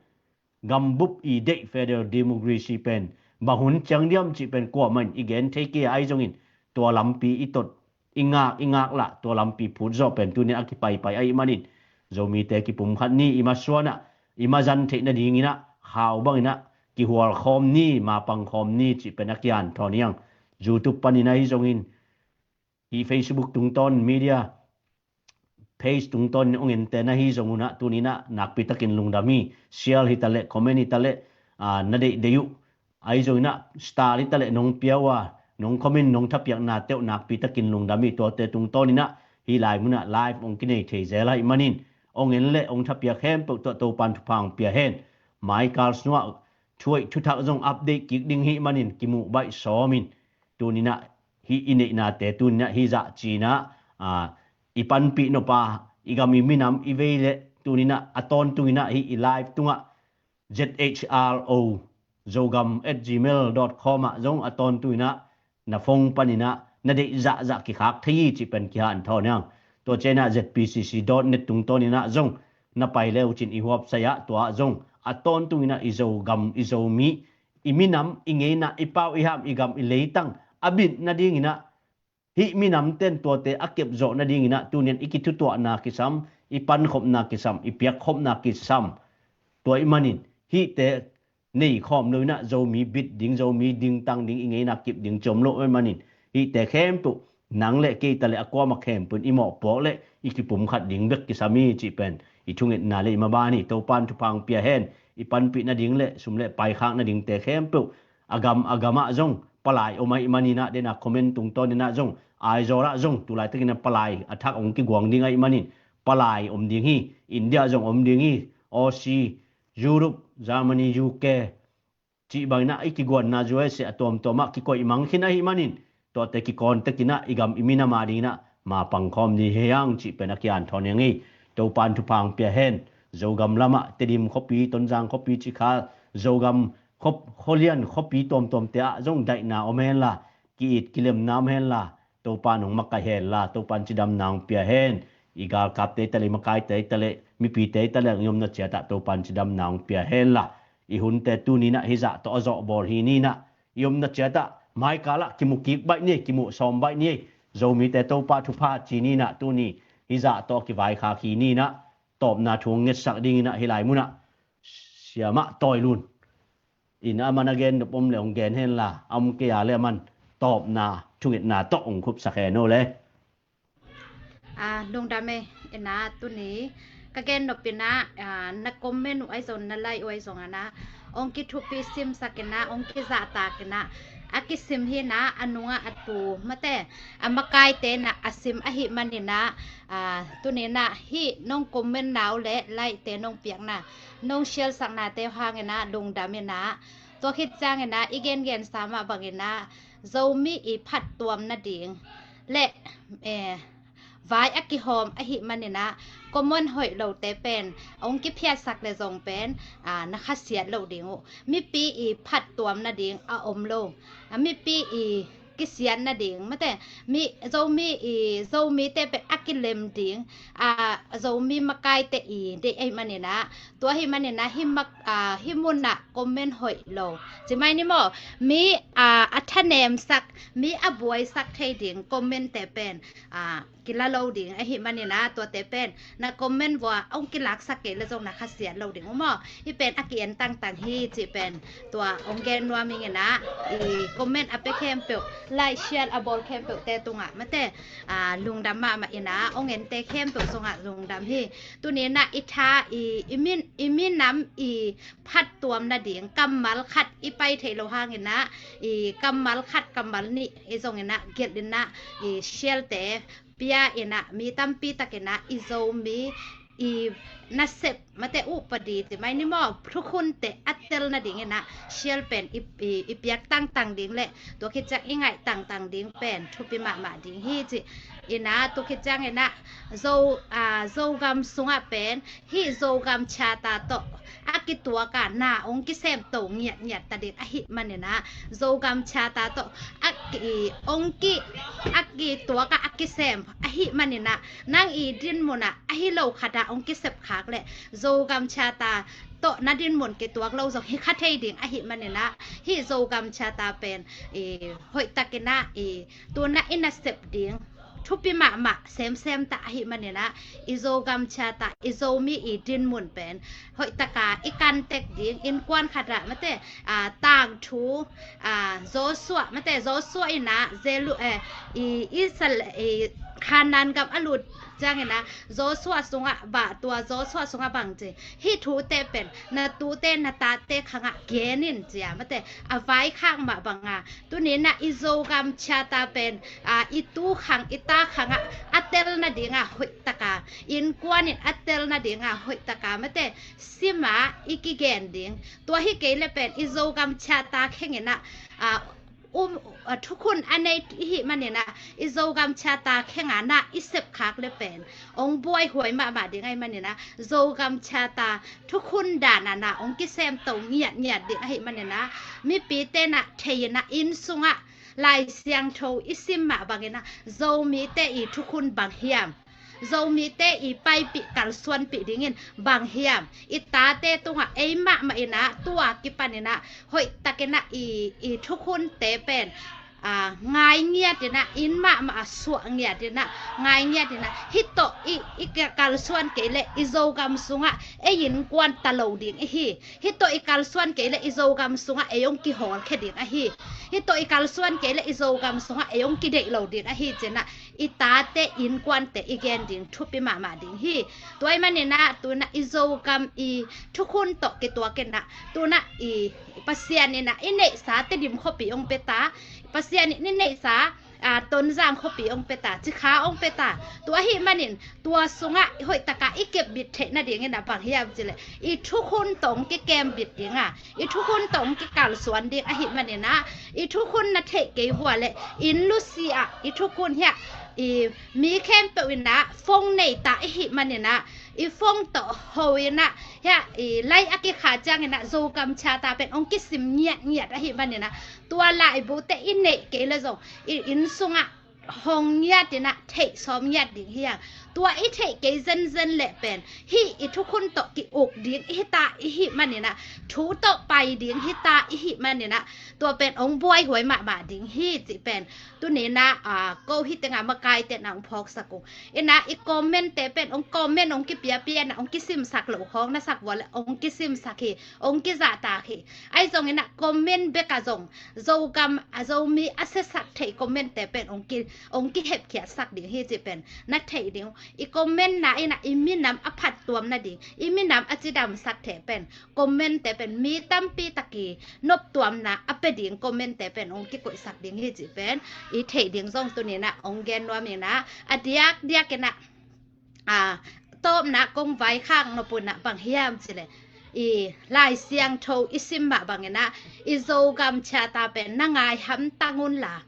gambup i deih federal democracy pen bang hun ciang diam cih pen kuamah in i gen thei kei a, ahi zongin tua lampi i tot, i ngak, i ngak lah, tua lampi phut zawh pen tuni in a kipaipai ahih manin, Zomite kipumkhat ni, i masuan ah, i mazan theih nading in ah, khau bang in ah kihual khawm ni, mapang khawm ni cih pen a kihanthawn hi hang. YouTube panin ahi zongin, hih Facebook tungtawn, media page tungtawn in hong ente na hi zong un ah, tuni in ah nakpi takin lungdam hi. Share hi ta leh, comment hi ta leh, aa, na deih deih uh. Ahi zong in ah star hi ta leh, nong pia uh a, nong comment, nong thapiaknate uh nakpi takin lungdam hi. Tuate tungtawn in ah hih lai mun ah live hong kinei thei zel ahih manin, hong en leh hong thapiak khempeuh tawh Topa'n thupha hong pia hen. Mai kal sungah thu hoih thu thak zong update kik ding ahih manin kimuh baih sawm in. Tuni in ah hih i neihnate tuni in ah hih zah ci-in ah, aa, i panpih nop a, i gam i minam i vei leh, tuni in ah a tawntung in ah hih i live tungah Z H R O, zogam at gmail dot com ah zong a tawntung in ah na phone panin ah na deih zahzah kikhak thei hi cih pen kihanthawn hi hang. Tua ciang in ah Z P C C dot net tungtawn in ah zong na pai le uh cin, i huapsai ah, tua ah zong a tawntung in ah i Zogam, i Zomi, i minam, i ngeina, i pau, i ham, i gam, i leitang a bit nading in ah, hih minamte in tuate a kep zawh nading in ah tuni in i kithutuahna kisam, i pankhopna kisam, i piakkhopna kisam. Tua ahih manin hihte nei khawm lo in ah Zomi bit ding, Zomi dingtang ding, i ngeina kip ding ci om lo ahih manin, hihte khempeuh nang le kei ta leh a kuamah khempeuh in i mawhpuak leh i kipumkhat ding bek kisam hi cih pen i thungetna le i maban hi. Topa'n thupha hong pia hen. I panpih nading le sum le pai khak nadingte khempeuh, a gam a gam ah zong palai om ahih manin ah, den a comment tungtawn in ah zong, Aizawl ah zong tu laitakin ah palai a thak hong kiguang ding ahih manin palai om ding hi. India zong om ding hi. Aussie, Europe, Germany, U K cih bang in ah i kiguanna U S A a tuamtuam ah kikoih mang khin ahih manin, tuate kikawn tek in ah i gam i minam ading in ah mapang khawm ni hi hang cih pen a kihanthawn hi hang hi. Topa'n thupha hong pia hen. Zogam lam ah Tedim khuapi, Tonzang khuapi, Cikha, Zogam khuap-, khualian khuapi tuamtuamte ah zong daihna om hen la, ki-it kilemna om hen la, Topa'n hong makaih hen la, Topa'n cidamna hong pia hen. I galkapte hi ta leh, i makaite hi ta leh, mipite hi ta leh, i omna ciat ah Topa'n cidamna hong pia hen la. I hunte tuni in ah hih zah tawh a zawh bawl hi ni in ah, i omna ciat ah mai kal ah kimu kik baih ni, kimuh sawm baih ni. Zomite Topa thupha ci ni in ah, tuni hih zah tawh a kivaikhak hi ni in ah, tawpna thu hong ngetsak ding in ah hih lai mun ah Siamah Tawi Lun in, a man a gen nop om leh hong gen hen la, a om kei a leh a man tawpna thungetna tawh hong khupsak hen aw le. A, lungdam e. Ina, tuni ka gen nop ina, a, na comment uh ai zong, na like uh ai zong ana, ong kithupi simsak ina, ong kizahtak ina, a kisim hi ina, a nunga a tu mate, a makaite ina a sim ahi man ina, a, tuni ina hi nong comment na uh le like te nong piakna, nong share sakna te uh hang ina lungdam ina. Tua khit ciang ina i gengen sa mah bang ina, Zomi i phattuam nading le, eh, vai a kihawm ahi man ina, comment hoih lote pen ong kiphiatsak le zong pen, a, na khasiat loh ding uh. Mipi i phattuam nading a om lo. A, mipi i kisiat nading mate, mi, Zomi i, Zomite pen a kilem ding, a, Zomi makaite i deih ahi man ina, tua ahi man ina hi mak, a, hi mun ah comment hoih lo, ci mai ni maw? Mi, a, a thanemsak, mi a buaisak thei ding comment te pen, a, kila lo ding ahi man ina, tuate pen na comment vua ong kilaksak kei le zong na khasiat lo ding uh maw? Hi pen a ki-en tangtang hi cih pen tua ong gen nuam ing ina, i comment a pia khempeuh, like share a bawl khempeuh te tungah mate, a, lungdam mahmah ina, ong ente khempeuh zongah lungdam hi. Tuni ina i tha i, i min, i minam i phattuam nading kammal khat i pai thei lo hang ina, i kammal khat kammal nih i zong ina gelh ina, i share te pia ina, mi tampi tak ina i Zomi i nasep mate, upadi ci mai ni maw, thukhunte a tel nading ina share pen i, i, i piak tangtang ding le tua khit ciang i ngaih tangtang ding pen thupi mahmah ding hi ci ina. Tua khit ciang ina Zo, a, Zogam sungah pen hi Zogam Charter tawh a kituak a na ong kisem to ngiatngiat ta ding ahi man ina, Zogam Charter tawh a ki, ong ki, a kituak a a kisem ahi man ina, nang i dinmun ah ahi lo khat ah ong kisep khak le Zogam Charter tawh na dinmun kituak lo zong hi kha thei ding ahi man ina, hi Zogam Charter pen i hoih tak ina i tuna i nasep ding thupi mahmah semsem ta ahi man ina, i Zogam Charter, i Zomi i dinmun pen hoih taka i kan tek ding, innkuan khat ah mate, a, tangthu, a, Joshua mate, Joshua ina Jelu, eh, i Israel, i Canaan gam a lut ciang ina Joshua sungah bah, tua Joshua sungah bang ci, hi thute pen na tute na tate khangah gen in ci a mate, a vaikhak mah banga tuni ina i Zogam Charter pen, a, i tu khang i ta khangah a tel nadinga hoih taka, innkuan in a tel nadinga hoih taka mate, sima i kigen ding. Tua hi kei le pen i Zogam Charter kheng ina, a, um, a, thukhun a nei ihi man ina i Zogam Charter khenga na i sep khak le pen ong buaihuai mahmah ding ahi man ina, Zogam Charter thukhun dan a na ong kisem to ngiatngiat ding ahi man ina, mipite na thei ina inn sungah Lai Siangtho i sim mah bang ina Zomite i thukhun bang hiam, Zomite i paipih kalsuanpih dingin bang hiam, i tate tungah ei mahmah ina tua kipan ina hoih tak ina i, i thukhunte pen, a, ngai ngiat ina, inn mahmah a suah ngiat ina, ngai ngiat ina, hi tawh i, i ka-, kalsuan kei le i Zogam sungah ei innkuan ta lo ding ihi. Hi tawh i kalsuan kei le i Zogam sungah ei ong kihawlkhia ding ahi. Hi tawh i kalsuan kei le i Zogam sungah ei ong kideih lo ding ahi ci ina, i tate innkuante i gen ding thupi mahmah ding hi. Tua ahi man ina tuna i Zogam i thukhun tawh kituak ina, tuna i Pasian ina i neihsa Tedim khuapi ong pia ta, Pasian in i neihsa, a, Tonzang khuapi ong pia ta, Cikha ong pia ta. Tua ahi manin tua sungah hoih taka i kepbit theih nading ina bang hiam ci le i thukhun tawh ong kikembit ding a, i thukhun tawh ong kikalsuan ding ahi man ina, i thukhun na theih kei vua le inn lusi ah i thukhun hiah i mi khempeuh ina phone nei ta ihi man ina, i phone tawh ho ina hiah i lai a kikha ciang ina Zogam Charter pen ong kisim ngiatngiat ahi man ina, tua laibute i neih kei le zong i inn sungah hong ngiat ina theih sawm ngiat ding hi hang. Tua i theih kei zenzen leh pen hih i thukhun tawh ki-uk ding i hita i hih maninah, thu tawh pai ding hita i hih maninah, tua pen hong buaihuai mahmah ding hi cih pen tuninah, aa, ko hih tengah makaite na hong phawksak uh. Inah i comment-te pen hong comment hong kipiapia inah hong kisimsak loh khawng na sak vua leh hong kisimsak hi, hong kizahtak hi. Ahi zonginah comment bekah zong Zogam a Zomi a siasak theih comment-te pen hong ki, hong kihepkhiatsak ding hi cih pen na theih ding uh. I comment-na inah i minam a phattuam nading, i minam a cidamsak theih pen comment-te pen mi tampi tak i noptuamna a pia ding comment-te pen hong kikoihsak ding hi cih pen i theih ding zong tuninah hong gen nuam inah, a diakdiakinah, a, tawpna kong vaikhak nop unah bang hiam cih leh i Lai Siangtho i sim mah banginah i Zogam Charter pen na ngai hamtang unla,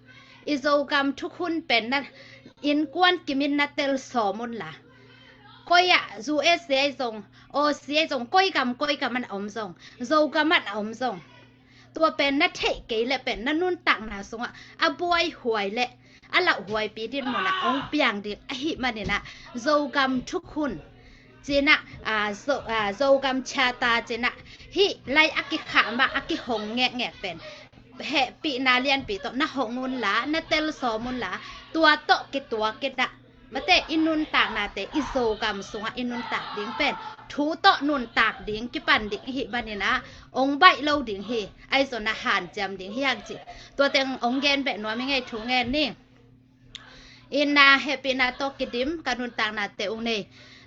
i Zogam thukhun pen na innkuan kimin na tel sawm unla, koi ah U S A zong, Aussie zong, koi gam koi gam ah na om zong, Zogam ah na om zong, tua pen na theih kei leh pen na nuntakna sungah a buaihuai leh a lauhuaipi dinmun ah hong piang ding ahih maninah Zogam thukhun cinah, aa, Zo, aa, Zogam Charter cinah hih lai a kikhah mah a kihong ngekngek pen hehpihna lianpi tawh na hong unla, na tel sawm unla, tua tawh kituakinah mate i nuntaknate i Zogam sungah i nuntak ding pen thu tawh nuntak ding kipan ding i hih maninah hong baih lo ding hi. Ahi zong na hanciam ding hi hang cih tua teng hong gen beh nuam i ngei thu ngen ni. Inah hehpihna tawh kidim ka nuntaknate ung nei.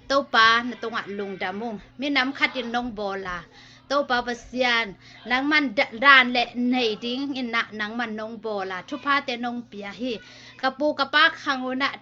Topa na tungah lungdam ung. Minam khatin nong bawl a, Topa Pasian, nangman da, dan le nei ding inah nangman nong bawl a, thuphate nong pia hi. Ka pu ka pa khang unah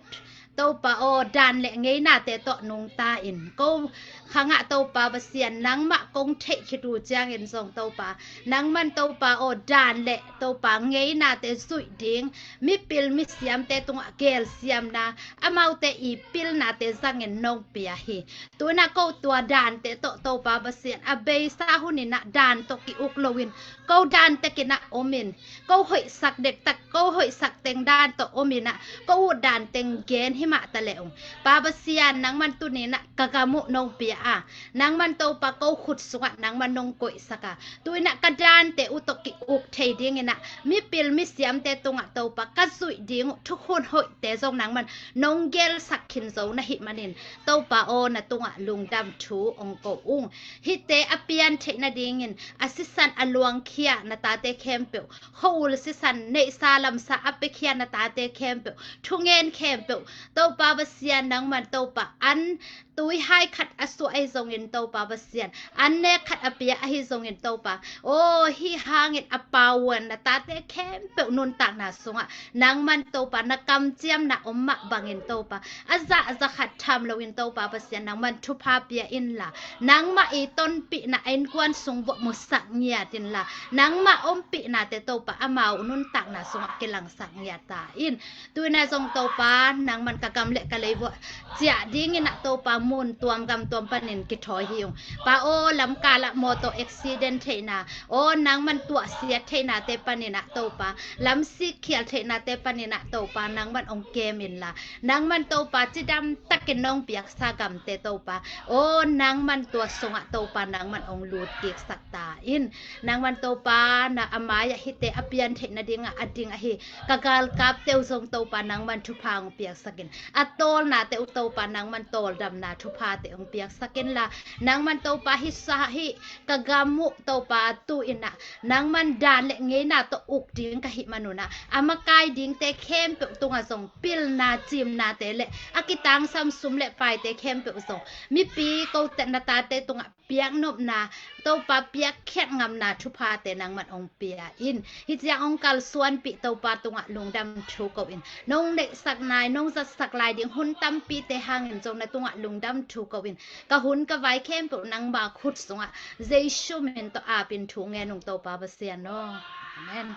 Topa aw, dan le ngeinate tawh nungta in. Ko khangah Topa Pasian, nangmah kong theih khit uh ciangin zong Topa, nangman Topa aw, dan le Topa ngeinate zuih ding, mipil misiamte tungah gelsiamna, amaute i pilnate zangin nong pia hi. Tuinah ko tua dante tawh Topa Pasian a beisa huninah dan tawh ki-uk loin, ko dan tekinah omin, ko hoihsak dektak, ko hoihsak teng dan tawh ominah, ko ut dan teng gen himah ta leh ung. Pa Pasian, nangman tuninah ka gam uh nong pia a, nangman Topa ko khut sungah nangman nong koihsak a, tuinah ka dante uh tawh ki-uk thei dinginah mipil misiamte tungah Topa ka zuih ding uh thukhun hoihte zong nangman nong gelsak khin zo na hih manin, Topa aw, na tungah lungdam thu hong ko ung. Hihte a pian theih nadingin a sisan a luangkhia na tate khempeuh, khua-ul sisan neihsa lamsa a piakhia na tate khempeuh, thungen khempeuh, Topa Pasian, nangman Topa an tuihai khat a suah ahi zongin Topa Pasian, an nek khat a pia ahi zongin Topa aw, hih hangin a pauan na tate khempeuh nuntakna sungah nangman Topa na kamciamna om mah bangin Topa a zah a za khat tham loin Topa Pasian nangman thupha pia inla, nangmah i tonpihna a innkuan sung vuah musak ngiat inla, nangmah ompihnate Topa amau nuntakna sungah kilangsak ngiat ta in. Tuinah zong Topa, nangman ka gam le ka lei vuah ciah dinginah Topa mun tuam gam tuam panin kithawi hi ung. Pa aw, lamkalah mawtaw accident theihna, aw, nangman tuahsiat theihnate paninah Topa, lamsikkhial theihnate paninah Topa, nangman hong kem inla, nangman Topa cidam takin nong piaksa gamte Topa, aw, nangman tua sungah Topa, nangman hong lut kiksak ta in. Nangman Topa, na a mai-ah hihte a pian theih nadingah a ding ahi ka galkapte uh zong Topa, nangman thupha hong piaksak in. A tawlnate uh Topa, nangman tawldamna thuphate hong piaksak inla, nangman Topa hih sa hih ka gam uh Topa tu-inah nangman dan le ngeina tawh uk ding ka hih manunah a makai dingte khempeuh tungah zong pilna cimnate le a kitangsam sum le paite khempeuh zong mipi kote na tate tungah piaknopna, Topa piakkhiat ngamna thuphate nangman hong pia in. Hih ciang hong kalsuanpih Topa tungah lungdam thu ko in. Nong neihsak nai, nong zatsak lai ding hun tampite hangin zong na tungah lungdam thu ko in. Ka hun ka vai khempeuh nangma khut sungah Jesu min tawh apin thu ngen ung Topa Pasian aw. Amen.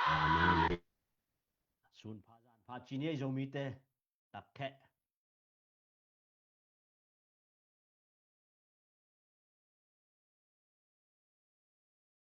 Amen. Sun pha zan pha ci ni ei Zomite. Takkheh